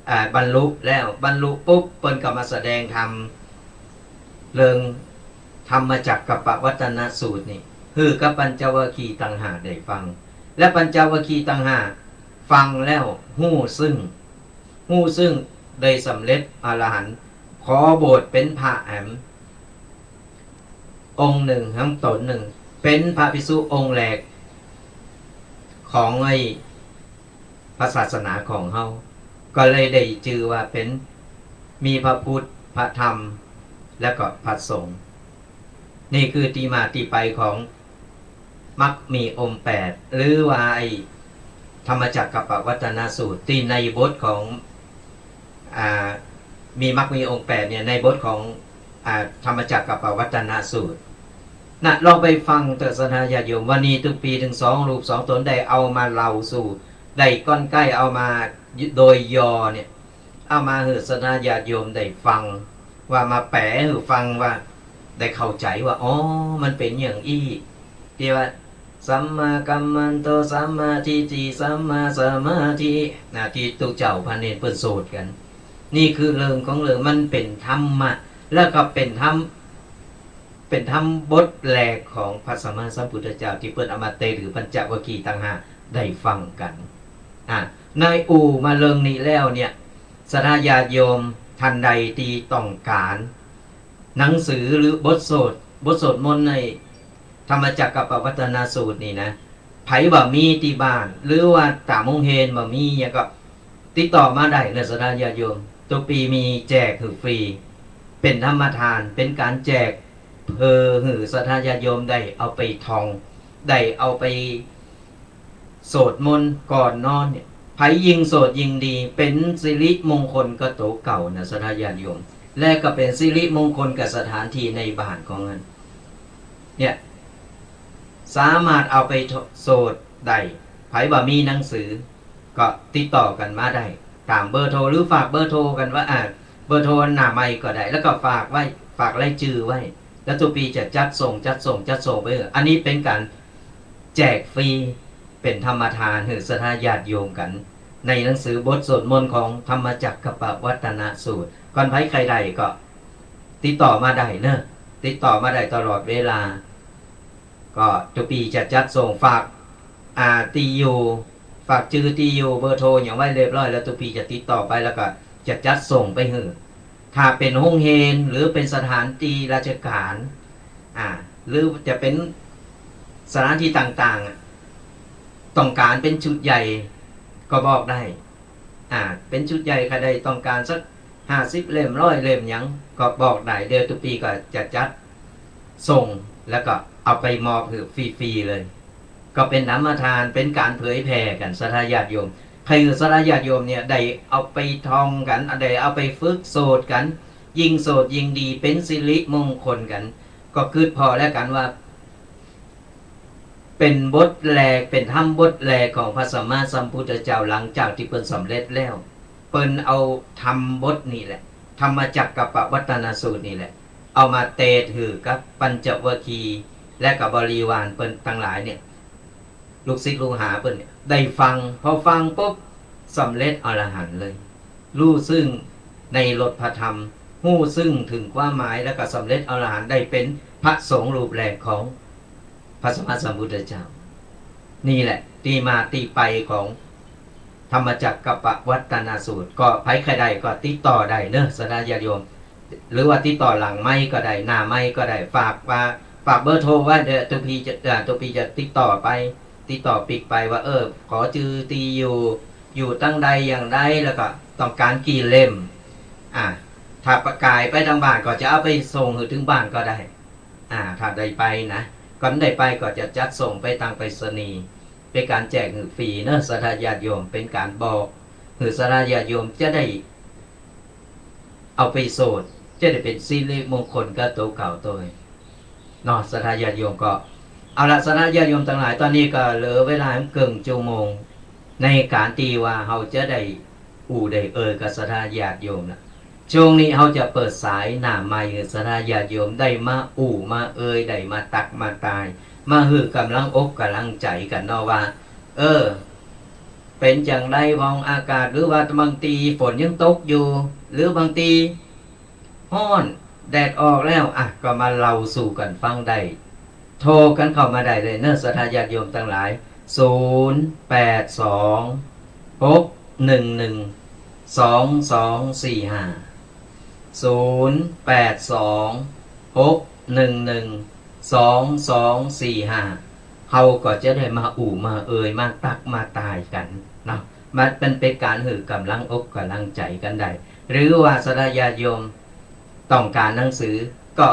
อ่า บรรลุแล้ว บรรลุปุ๊บ เปิ้นก็มาแสดงธรรม เรื่องธรรมจักรกัปปวัตตนสูตรนี่ หื้อกับปัญจวัคคีย์ต่างหากได้ฟัง และปัญจวัคคีย์ต่างหากฟังแล้วฮู้ซึ่ง ฮู้ซึ่งได้สำเร็จอรหันต์ ขอบวชเป๋นพระแหม องค์นึ่ง หรือต๋นนึ่ง เป๋นพระภิกษุองค์แรก ของไอ้ พระศาสนาของเฮา ก็เลยได้จื้อว่าเป๋น มีพระพุทธ พระธรรม และก็พระสงฆ์ นี่คือตี้มาตี้ไปของมรรคมีองค์แปด หรือว่าไอ้ธรรมจักรกัปปวัตตนสูตร ตี้ในบทของ อ่า มีมรรคมีองค์แปดเนี่ย ในบทของ อ่า ธรรมจักรกัปปวัตตนสูตร นะ ลองไปฟังเต๊อะศรัทธาญาติโยม ว่านี่ตุ๊กปี๋ตึงสองรูปสองต๋นได้เอามาเล่าสู่ ได้ก้อนใก้เอามาโดยย่อเนี่ย เอามาหื้อศรัทธาญาติโยมได้ฟัง ว่ามาแป๋หื้อฟังว่า ได้เข้าใจ๋ว่า อ๋อ มันเป๋นอย่างอี้ ตี้ว่า สัมมากัมมันโต สัมมาทิฏฐิ สัมมาสมาธิ นะ ตี้ตุ๊เจ้าพระเณรเปิ้นสวดกั๋น นี่คือเรื่องของเรื่อง มันเป๋นธรรมะ แล้วก็เป๋นธรรม เป๋นธรรมบทแรกของพระสัมมาสัมพุทธเจ้า ตี้เปิ้นเอามาเตสน์หื้อปัญจวัคคีย์ต่างหากได้ฟังกั๋น อ่ะ ในอู้มาเรื่องนี้แล้วเนี่ย ศรัทธาญาติโยมท่านใดตี้ต้องก๋าน หนังสือหรือบทสวด บทสวดมนต์ในธรรมจักรกัปปวัตตนสูตรนี่นะ ใผบ่มีตี้บ้าน หรือว่าต๋ามโฮงเฮียนบ่มีหยังก็ ติดต่อมาได้เน่อศรัทธาญาติโยม ตุ๊กปี๋มีแจกหื้อฟรี เป๋นธรรมทาน เป๋นก๋านแจกเปื้อหื้อศรัทธาญาติโยมได้เอาไปท่อง ได้เอาไป สวดมนต์ก่อนนอนเนี่ย ใผยิ่งสวดยิ่งดี เป๋นสิริมงคลกับตั๋วเก่านะศรัทธาญาติโยม และก็เป๋นสิริมงคลกับสถานตี้ในบ้านของเฮา เนี่ย สามารถเอาไปสวดได้ ใผบ่มีหนังสือ ก็ติดต่อกั๋นมาได้ ต๋ามเบอร์โทร หรือฝากเบอร์โทรกั๋นไว้ อ่า เบอร์โทรหน้าไมค์ก็ได้ แล้วก็ฝากไว้ ฝากรายจื้อไว้ แล้วตุ๊กปี๋จะจัดส่ง จัดส่ง จัดส่งไปหื้อ อันนี้เป๋นก๋าน แจกฟรี เป๋นธรรมทานหื้อศรัทธาญาติโยมกั๋น ในหนังสือบทสวดมนต์ของธรรมจักรกัปปวัตตนสูตร ก่อนใผใค่ได้ก็ติดต่อมาได้เน่อ ติดต่อมาได้ตลอดเวลา ก็ตุ๊กปี๋จะจัดส่ง ฝาก อ่า ตี้อยู่ ฝากจื้อตี้อยู่เบอร์โทรหยังไว้เรียบร้อยแล้ว ตุ๊กปี๋จะติดต่อไปแล้วก็จะจัดส่งไปหื้อ ถ้าเป๋นโฮงเฮียนหรือเป๋นสถานตี้ราชก๋าน อ่า หรือจะเป๋นสถานตี้ต่างๆ อ่ะ ต้องก๋านเป๋นชุดใหญ่ก็บอกได้ อ่า เป๋นชุดใหญ่ใค่ได้ต้องก๋านสักห้าสิบเล่ม ร้อยเล่มหยังก็บอกได้ เดี๋ยวตุ๊กปี๋ก็จะจัดส่ง แล้วก็เอาไปมอบหื้อฟรีๆ เลย ก็เป๋นธรรมทาน เป๋นก๋านเผยแผ่กั๋นศรัทธาญาติโยม ใค่หื้อศรัทธาญาติโยมเนี่ยได้เอาไปท่องกั๋น ได้เอาไปฝึกสวดกั๋น ยิ่งสวดยิ่งดี เป๋นสิริมงคลกั๋น ก็กึ๊ดผ่อแล้วกั๋นว่า เป๋นบทแรก เป๋นธรรมบทแรกของพระสัมมาสัมพุทธเจ้า หลังจากตี้เปิ้นสำเร็จแล้ว เปิ้นเอาธรรมบทนี้แหละ ธรรมจักรกัปปวัตตนสูตรนี้แหละ เอามาเตสน์หื้อกับปัญจวัคคีย์ และกับบริวารเปิ้นตังหลายเนี่ย ลูกศิษย์ลูกหาเปิ้นเนี่ย ได้ฟัง พอฟังปุ๊บ สำเร็จอรหันต์เลย ฮู้ซึ่งในรสพระธรรม ฮู้ซึ่งเถิงความหมาย แล้วก็สำเร็จอรหันต์ ได้เป๋นพระสงฆ์รูปแรกของพระสัมมาสัมพุทธเจ้า นี่แหละตี้มาตี้ไปของธรรมจักรกัปปวัตตนสูตร ก็ใผใค่ได้ก็ติดต่อได้เน่อศรัทธาญาติโยม หรือว่าติดต่อหลังไมค์ก็ได้ หน้าไมค์ก็ได้ ฝากว่า ฝากเบอร์โทรไว้ เดี๋ยวตุ๊กปี๋จะ อ่า ตุ๊กปี๋จะติดต่อไป ติดต่อปิ๊กไปว่า เออ ขอจื้อตี้อยู่ อยู่ตังใดอย่างใด แล้วก็ต้องก๋านกี่เล่ม อ่า ถ้าก๋ายไปตังบ้านก็จะเอาไปส่งหื้อเถิงบ้านก็ได้ อ่า ถ้าได้ไปนะ ก่อนได้ไปก็จะจัดส่งไปตางไปรษณีย์ เป๋นก๋านแจกหื้อฟรีเน่อศรัทธาญาติโยม เป๋นก๋านบอกหื้อศรัทธาญาติโยมจะได้ เอาไปสวด จะได้เป๋นสิริมงคลกับตั๋วเก่าตวย เนาะ ศรัทธาญาติโยมก็ เอาละ ศรัทธาญาติโยมตังหลาย ต๋อนนี้ก็เหลือเวลาเกื้องจั่วโมง ในก๋านตี้ว่าเฮาจะได้อู้ได้เอ่ยกับศรัทธาญาติโยมนะ ช่วงนี้เฮาจะเปิดสายหน้าไมค์หื้อศรัทธาญาติโยมได้มาอู้มาเอ่ย ได้มาตักมาตาย มาหื้อก๋ำลังอกก๋ำลังใจ๋กั๋นเนาะว่า เออ เป๋นจั่งใดพ่องอากาศ หรือว่าบางตี้ฝนยังตกอยู่ หรือบางตี้ ฮ้อน แดดออกแล้ว อ่ะ ก็มาเล่าสู่กั๋นฟังได้ โทรกั๋นเข้ามาได้เลยเนาะ ศรัทธาญาติโยมตังหลาย ศูนย์ แปด สอง หก หนึ่ง หนึ่ง สอง สอง สี่ ห้า ศูนย์ แปด สอง หก หนึ่ง หนึ่ง สอง สอง สี่ ห้า เฮาก็จะได้มาอู้มาเอ่ย มาตักมาตายกั๋นเนาะ มัน มันเป๋นก๋านหื้อก๋ำลังอกก๋ำลังใจ๋กั๋นได้ หรือว่าศรัทธาญาติโยม ต้องก๋านหนังสือ ก็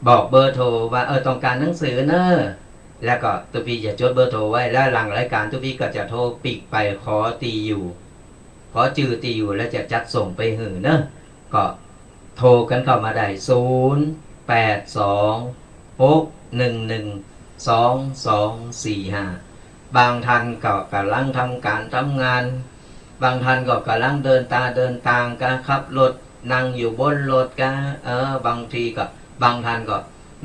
บอกเบอร์โทรว่า เออ ต้องก๋านหนังสือเน่อ แล้วก็ตุ๊ปี้จะจดเบอร์โทรไว้ แล้วหลังรายก๋านตุ๊ปี้ก็จะโทรปิ๊กไปขอตี้อยู่ ขอจื้อตี้อยู่ แล้วจะจัดส่งไปหื้อเน่อ ก็โทรกั๋นเข้ามาได้ ศูนย์ แปด สอง หก หนึ่ง หนึ่ง สอง สอง สี่ ห้า บางท่านก็ก๋ำลังทำก๋านทำงาน บางท่านก็ก๋ำลังเดินตาเดินตาง ก็ขับรถ นั่งอยู่บนรถก็ เออ บางทีก็ บางท่านก็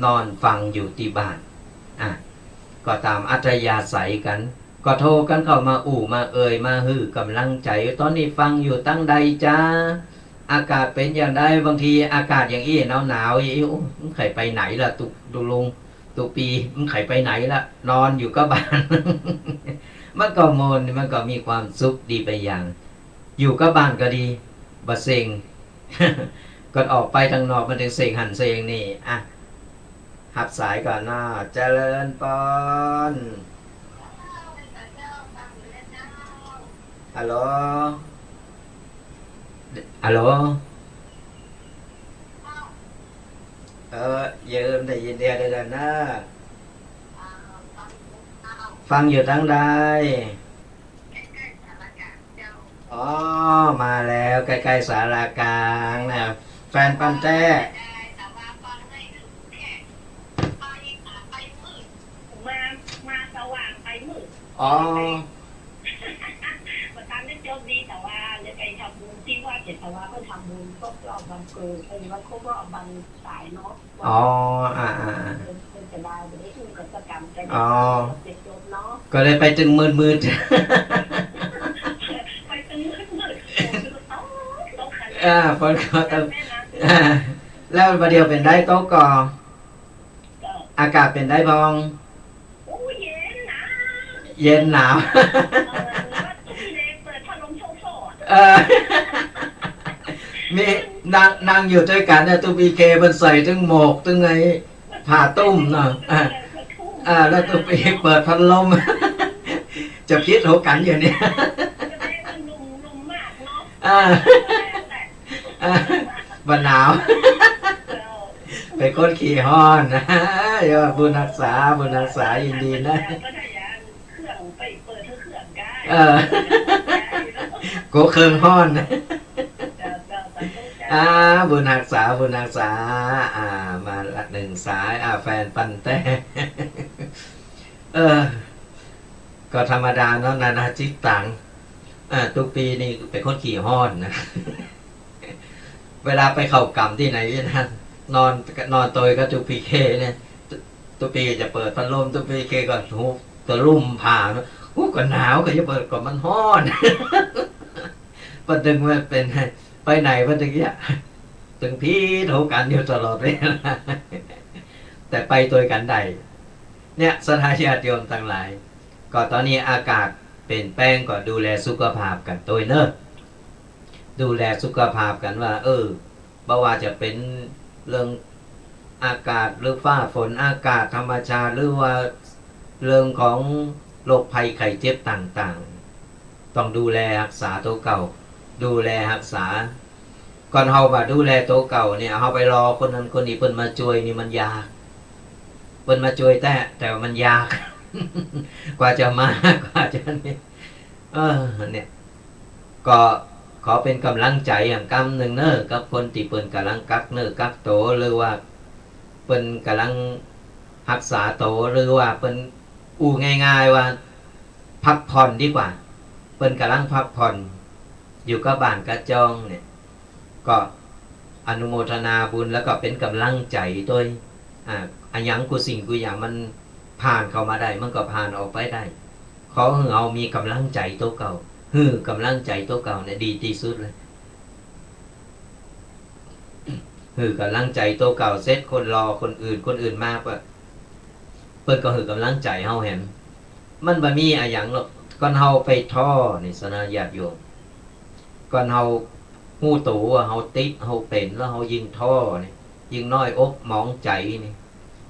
นอนฟังอยู่ตี้บ้าน อ่ะ ก็ต๋ามอัธยาศัยกั๋น ก็โทรกั๋นเข้ามาอู้มาเอ่ย มาหื้อก๋ำลังใจ๋ ต๋อนนี้ฟังอยู่ตังใดจ๊ะ อากาศเป๋นอย่างใด บางทีอากาศอย่างอี้หนาวๆ อี้ อู้ บ่ใค่ไปไหนละ ตุ๊ ตุ๊ลุง ตุ๊ปี้ บ่ใค่ไปไหนละ นอนอยู่กับบ้าน มันก็ม่วน มันก็มีความสุขดีไปอย่าง อยู่กับบ้านก็ดี บ่เซ็ง ก็ออกไปตังนอกมันเถิงเซ็งหั้นเซ็งนี่ อ่ะ ฮับสายก่อนเนาะ เจริญปอน ฮัลโหล ฮัลโหล เออ เยิมได้ยินเดียวเดียวนะ ฟังอยู่ตังใด อ๋อ มาแล้ว ใก้ๆ ศาลากลางนะ แฟนปันแต้ มา มาสว่างไปมืด อ๋อ บ่ทันได้จบดี แต่ว่าได้ไปทำบุญที่วัด แต่ว่าเปิ้นทำบุญครบรอบวันเกิด เออ วันครบรอบวันต๋ายเนาะ อ๋อ อ่าๆๆ เปิ้น เปิ้นจะได้ บ่ได้อู้กับสะกำ แต่ อ๋อ เดี๋ยวจบเนาะ ก็เลยไปตึงมืดๆ ไปตึงมืดๆ โอ้โห ตก ตกขนาด อ่า เปิ้นก็ต้อง แม่นะ อ่า แล้วบ่าเดี่ยวเป๋นใดโต๊ะก่อ อากาศเป๋นใดพ่อง โอ้ เย็นหนาว เย็นหนาว เออ ว่าตุ๊กเล็กเปิดพัดลมโซ่ๆ เออ มี นั่ง นั่งอยู่ตวยกั๋นเนี่ย ตุ๊กปี้เคเปิ้นใส่ตึงหมวก ตึงไอ้ผ้าตุ้มเนาะ อ่ะ อ่า แล้วตุ๊กปี้เปิดพัดลม จะผิดหัวกั๋นอยู่เนี่ย จะได้ว่าหนุ่มๆ มากเนาะ อ่า อ่า บ่หนาว เป๋นคนขี้ฮ้อนนะ เออ บุญฮักษา บุญฮักษา ยินดีนะ เออ กั๋วเคิงฮ้อนนะ อ่า บุญฮักษา บุญฮักษา อ่า มาละหนึ่งสาย อ่า แฟนปันแต้ เออ ก็ธรรมดาเนาะ นานาจิตตัง อ่า ตุ๊กปี้นี่เป๋นคนขี้ฮ้อนนะ เวลาไปเข้ากรรมตี้ไหนตี้นั่น นอน นอนตวยกับตุ๊กปี้เคเนี่ย ตุ๊กปี้จะเปิดพัดลม ตุ๊กปี้เคก็หุบตะลุ่มผ้าเนาะ อู้ ก็หนาว ก็จะเปิด ก็มันฮ้อน เปิ้นเถิงว่าเป๋น ไปไหนเปิ้นเถิงเยียะ เถิงผิดหัวกั๋นอยู่ตลอดเวลา แต่ไปตวยกั๋นได้ เนี่ย ศรัทธาญาติโยมตังหลาย ก็ต๋อนนี้อากาศเปลี่ยนแปลง ก็ดูแลสุขภาพกั๋นตวยเนาะ ดูแลสุขภาพกั๋นว่า เออ บ่ว่าจะเป๋นเรื่องอากาศ หรือฟ้าฝน อากาศธรรมชาติ หรือว่าเรื่องของโรคภัยไข้เจ็บต่างๆ ต้องดูแลฮักษาตั๋วเก่า ดูแลฮักษา ก่อนเฮาบ่าดูแลตั๋วเก่าเนี่ย เฮาไปรอคนนั้นคนนี้เปิ้นมาจ้วยนี่มันยาก เปิ้นมาจ้วยแต๊ แต่ว่ามันยาก กว่าจะมา กว่าจะนี่ เออ เนี่ย ก็ ขอเป๋นก๋ำลังใจ๋อย่างกำนึ่งเน่อ กับคนตี้เปิ้นก่ำลังกักเนื้อกักตั๋ว หรือว่าเปิ้นก่ำลังฮักษาตั๋ว หรือว่าเปิ้น อู้ง่ายๆ ว่าพักผ่อนดีกว่า เปิ้นก่ำลังพักผ่อนอยู่กับบ้านกับจองเนี่ย ก็อนุโมทนาบุญ แล้วก็เป๋นก๋ำลังใจ๋ตวย อ่า อะหยังกู้สิ่งกู้อย่างมันผ่านเข้ามาได้ มันก็ผ่านออกไปได้ ขอหื้อเฮามีก๋ำลังใจ๋ตั๋วเก่า หื้อก๋ำลังใจ๋ตั๋วเก่าเนี่ยดีตี้สุดเลย หื้อก๋ำลังใจ๋ตั๋วเก่าเสร็จ คนรอคนอื่น คนอื่นมาก็ เปิ้นก็หื้อก๋ำลังใจ๋เฮาแหม มันบ่มีอะหยังหรอก ก่อนเฮาไปท้อนี่ ศรัทธาญาติโยม ก่อนเฮาฮู้ตั๋วว่าเฮาติด เฮาเป๋น แล้วเฮายิ่งท้อนี่ ยิ่งน้อยอกหมองใจ๋นี่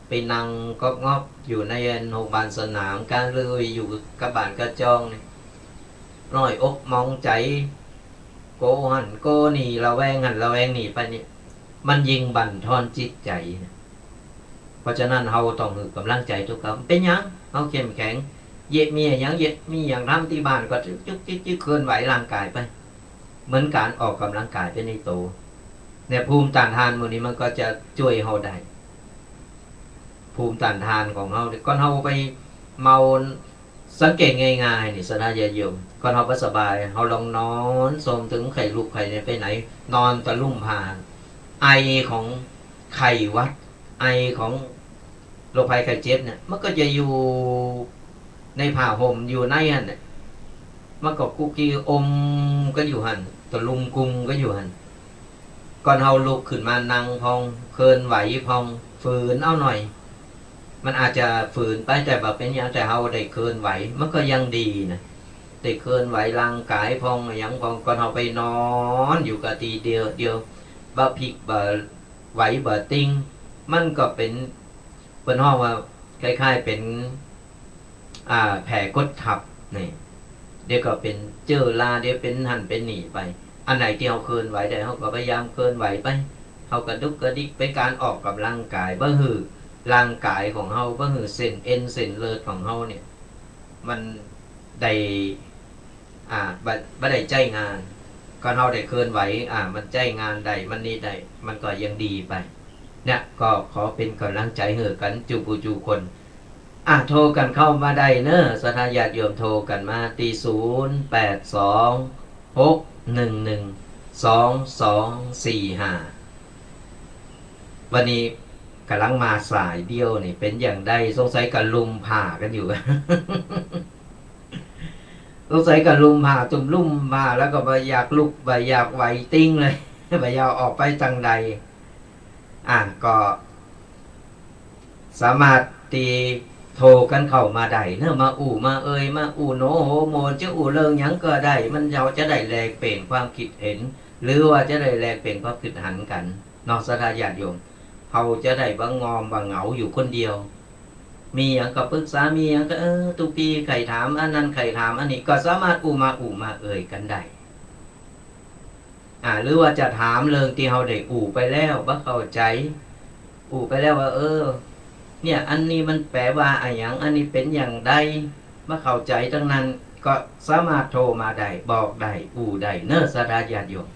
ไปนั่งก๊อกง็อกอยู่ในโฮงบาลสนาม กาลืออยู่กับบ้านกับจองนี่ น้อยอกหมองใจ๋ โกหั้นโกนี่ ระแวงหั้นระแวงนี่ไปนี่ มันยิ่งบั่นทอนจิตใจ๋นะ เพราะฉะนั้นเฮาต้องหื้อก๋ำลังใจ๋ตั๋วเก่า เป๋นหยัง เฮาเข้มแข็ง เยียะมีอะหยัง เยียะมีอะหยังทำตี้บ้านก็จุกจิกจิกจิก เคลื่อนไหวร่างกายไป เหมือนก๋านออกก๋ำลังกายไปในตั๋ว เนี่ย ภูมิต้านทานหมู่นี้มันก็จะจ้วยเฮาได้ ภูมิต้านทานของเฮา ก่อนเฮาไปเมา สังเกตง่ายๆ นี่ ศรัทธาญาติโยม ก่อนเฮาบ่สบาย เฮาลองนอนซม เถิงใค่ลุกใค่เนี่ยไปไหน นอนตะลุ่มผ้า ไอของไข้หวัด ไอของโรคภัยไข้เจ็บเนี่ย มันก็จะอยู่ในผ้าห่ม อยู่ในหั้นเนี่ย มันก็กุกกี้อมกั๋นอยู่หั้น ตะลุ่มกุมกั๋นอยู่หั้น ก่อนเฮาลุกขึ้นมานั่งพ่อง เคลื่อนไหวพ่อง ฝืนเอาหน่อย มันอาจจะฝืนไป แต่บ่เป๋นหยัง แต่เฮาได้เคลื่อนไหว มันก็ยังดีนะ ได้เคลื่อนไหวร่างกายพ่อง อะหยังพ่อง ก่อนเฮาไปนอนอยู่กับตี้เดียวเดียว บ่พลิกบ่ไหวบ่ติ้ง มันก็เป๋น เปิ้นฮ้องว่าคล้ายๆ เป๋น อ่า แผลกดทับนี่ เดี๋ยวก็เป๋นเจื้อรา เดี๋ยวเป๋นหั้นเป๋นนี่ไป อันไหนตี้เฮาเคลื่อนไหวได้ เฮาก็พยายามเคลื่อนไหวไป เฮากระดุกกระดิก เป๋นก๋านออกก๋ำลังกาย บ่หื้อร่างกายของเฮา บ่หื้อเส้นเอ็นเส้นเลือดของเฮาเนี่ย มันได้ อ่า บ่ บ่ได้ใจ๊งาน ก่อนเฮาได้เคลื่อนไหว อ่า มันใจ๊งานได้ มันนี่ได้ มันก็ยังดีไป เนี่ย ก็ขอเป๋นก๋ำลังใจ๋หื้อกั๋น จู๊ผู้จู๊คน อ่ะ โทรกั๋นเข้ามาได้เน่อ ศรัทธาญาติโยม โทรกั๋นมาตี้ ศูนย์ แปด สอง หก หนึ่ง หนึ่ง สอง สอง สี่ ห้า วันนี้ก่ำลังมาสายเดียวนี่ เป๋นอย่างใด สงสัยกำลุ่มผ้ากั๋นอยู่ สงสัยกำลุ่มผ้า ตุ้มลุ่มผ้า แล้วก็บ่อยากลุก บ่อยากไหวติ้งเลย บ่อยากออกไปตางใด อ่ะ ก็สามารถตี้โทรกั๋นเข้ามาได้เน่อ มาอู้มาเอ่ย มาอู้โหนโหมน จะอู้เรื่องหยังก็ได้ มัน เฮาจะได้แลกเป๋นความคิดเห็น หรือว่าจะได้แลกเป๋นความคิดหันกั๋นเนาะ ศรัทธาญาติโยม เฮาจะได้บ่งอมบ่เหงาอยู่คนเดียว มีหยังก็ปรึกษา มีหยังก็ เออ ตุ๊ปี้ใค่ถามอันนั้น ใค่ถามอันนี้ ก็สามารถอู้มา อู้มาเอ่ยกั๋นได้ อ่า หรือว่าจะถามเรื่องตี้เฮาได้อู้ไปแล้ว บ่เข้าใจ๋ อู้ไปแล้วว่า เออ เนี่ย อันนี้มันแป๋ว่าอะหยัง อันนี้เป๋นอย่างใด บ่เข้าใจ๋ตางนั้น ก็สามารถโทรมาได้ บอกได้ อู้ได้เน่อ ศรัทธาญาติโยม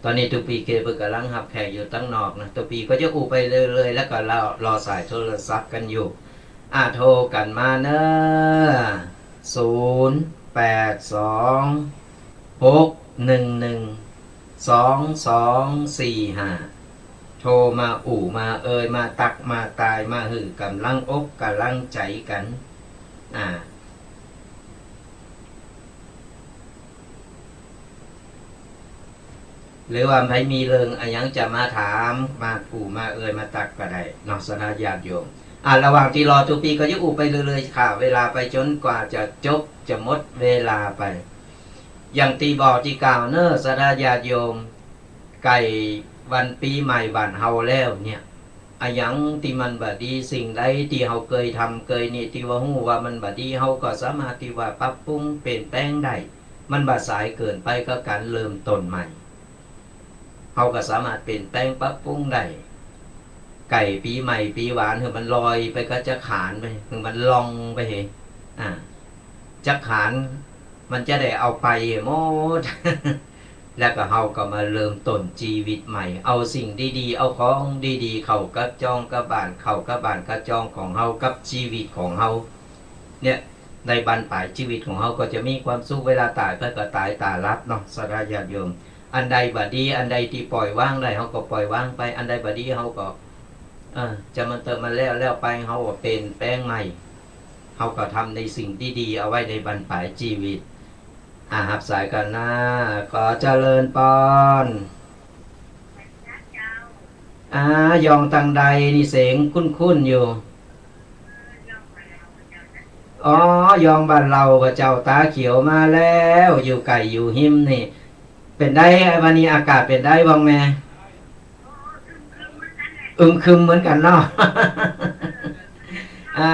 ต๋อนนี้ตุ๊ปี้เกเปิ้นก่ำลังฮับแขกอยู่ตางนอกนะ ตุ๊ปี้ก็จะอู้ไปเรื่อยๆ แล้วก็รอ รอสายโทรศัพท์กั๋นอยู่ อ่ะ โทรกั๋นมาเน่อ ศูนย์ แปด สอง หก หนึ่ง หนึ่ง สอง สอง สี่ ห้า โทรมาอู้มาเอ่ย มาตักมาตาย มาหื้อก๋ำลังอกก๋ำลังใจ๋กั๋น อ่า หรือว่าใผมีเรื่องอะหยังจะมาถาม มาอู้มาเอ่ย มาตักก็ได้เนาะ ศรัทธาญาติโยม อ่ะ ระหว่างตี้รอตุ๊ปี้ก็จะอู้ไปเรื่อยๆ ค่ะ เวลาไปจ๋นกว่าจะจบ จะหมดเวลาไป อย่างตี้บอกตี้กล่าวเน่อ ศรัทธาญาติโยม ใก้วันปี๋ใหม่บ้านเฮาแล้วเนี่ย อะหยังตี้มันบ่ดี สิ่งใดตี้เฮาเกยทำเกยนี่ ตี้ว่าฮู้ว่ามันบ่ดี เฮาก็สามารถตี้ว่าปรับปรุงเปลี่ยนแป๋งได้ มันบ่สายเกินไปกับก๋านเริ่มต้นใหม่ เฮาก็สามารถเปลี่ยนแป๋งปรับปรุงได้ ใก้ปี๋ใหม่ปี๋หวาน หื้อมันลอยไปกับจักขานไป หื้อมันล่องไปเห อ่า จักขาน มันจะได้เอาไปหมด แล้วก็เฮาก็มาเริ่มต้นจีวิตใหม่ เอาสิ่งดีๆ เอาของดีๆ เข้ากระจองกระบ้าน เข้ากระบ้านกระจองของเฮากับจีวิตของเฮา เนี่ย ในบั้นปลายจีวิตของเฮาก็จะมีความสุข เวลาต๋ายไปก็ต๋ายต๋าหลับเนาะ ศรัทธาญาติโยม อันใดบ่ดี อันใดตี้ปล่อยวางได้ เฮาก็ปล่อยวางไป อันใดบ่ดี เฮาก็ เออ จะมันเตอะมันแล้ว แล้วไป เฮาก็เปลี่ยนแปลงใหม่ เฮาก็ทำในสิ่งดีๆ เอาไว้ในบั้นปลายจีวิต อ่า ฮับสายก่อนนะ ขอเจริญปอน อ่า ยองตังใดนี่เสียงคุ้นๆ อยู่ อ๋อ ยองบ้านเรา พระเจ้าต๋าเขียวมาแล้ว อยู่ใก้อยู่ฮิมนี่ เป๋นใด วันนี้อากาศเป๋นใดบ้างแม่ อึมครึมเหมือนกั๋นเนาะ อ่า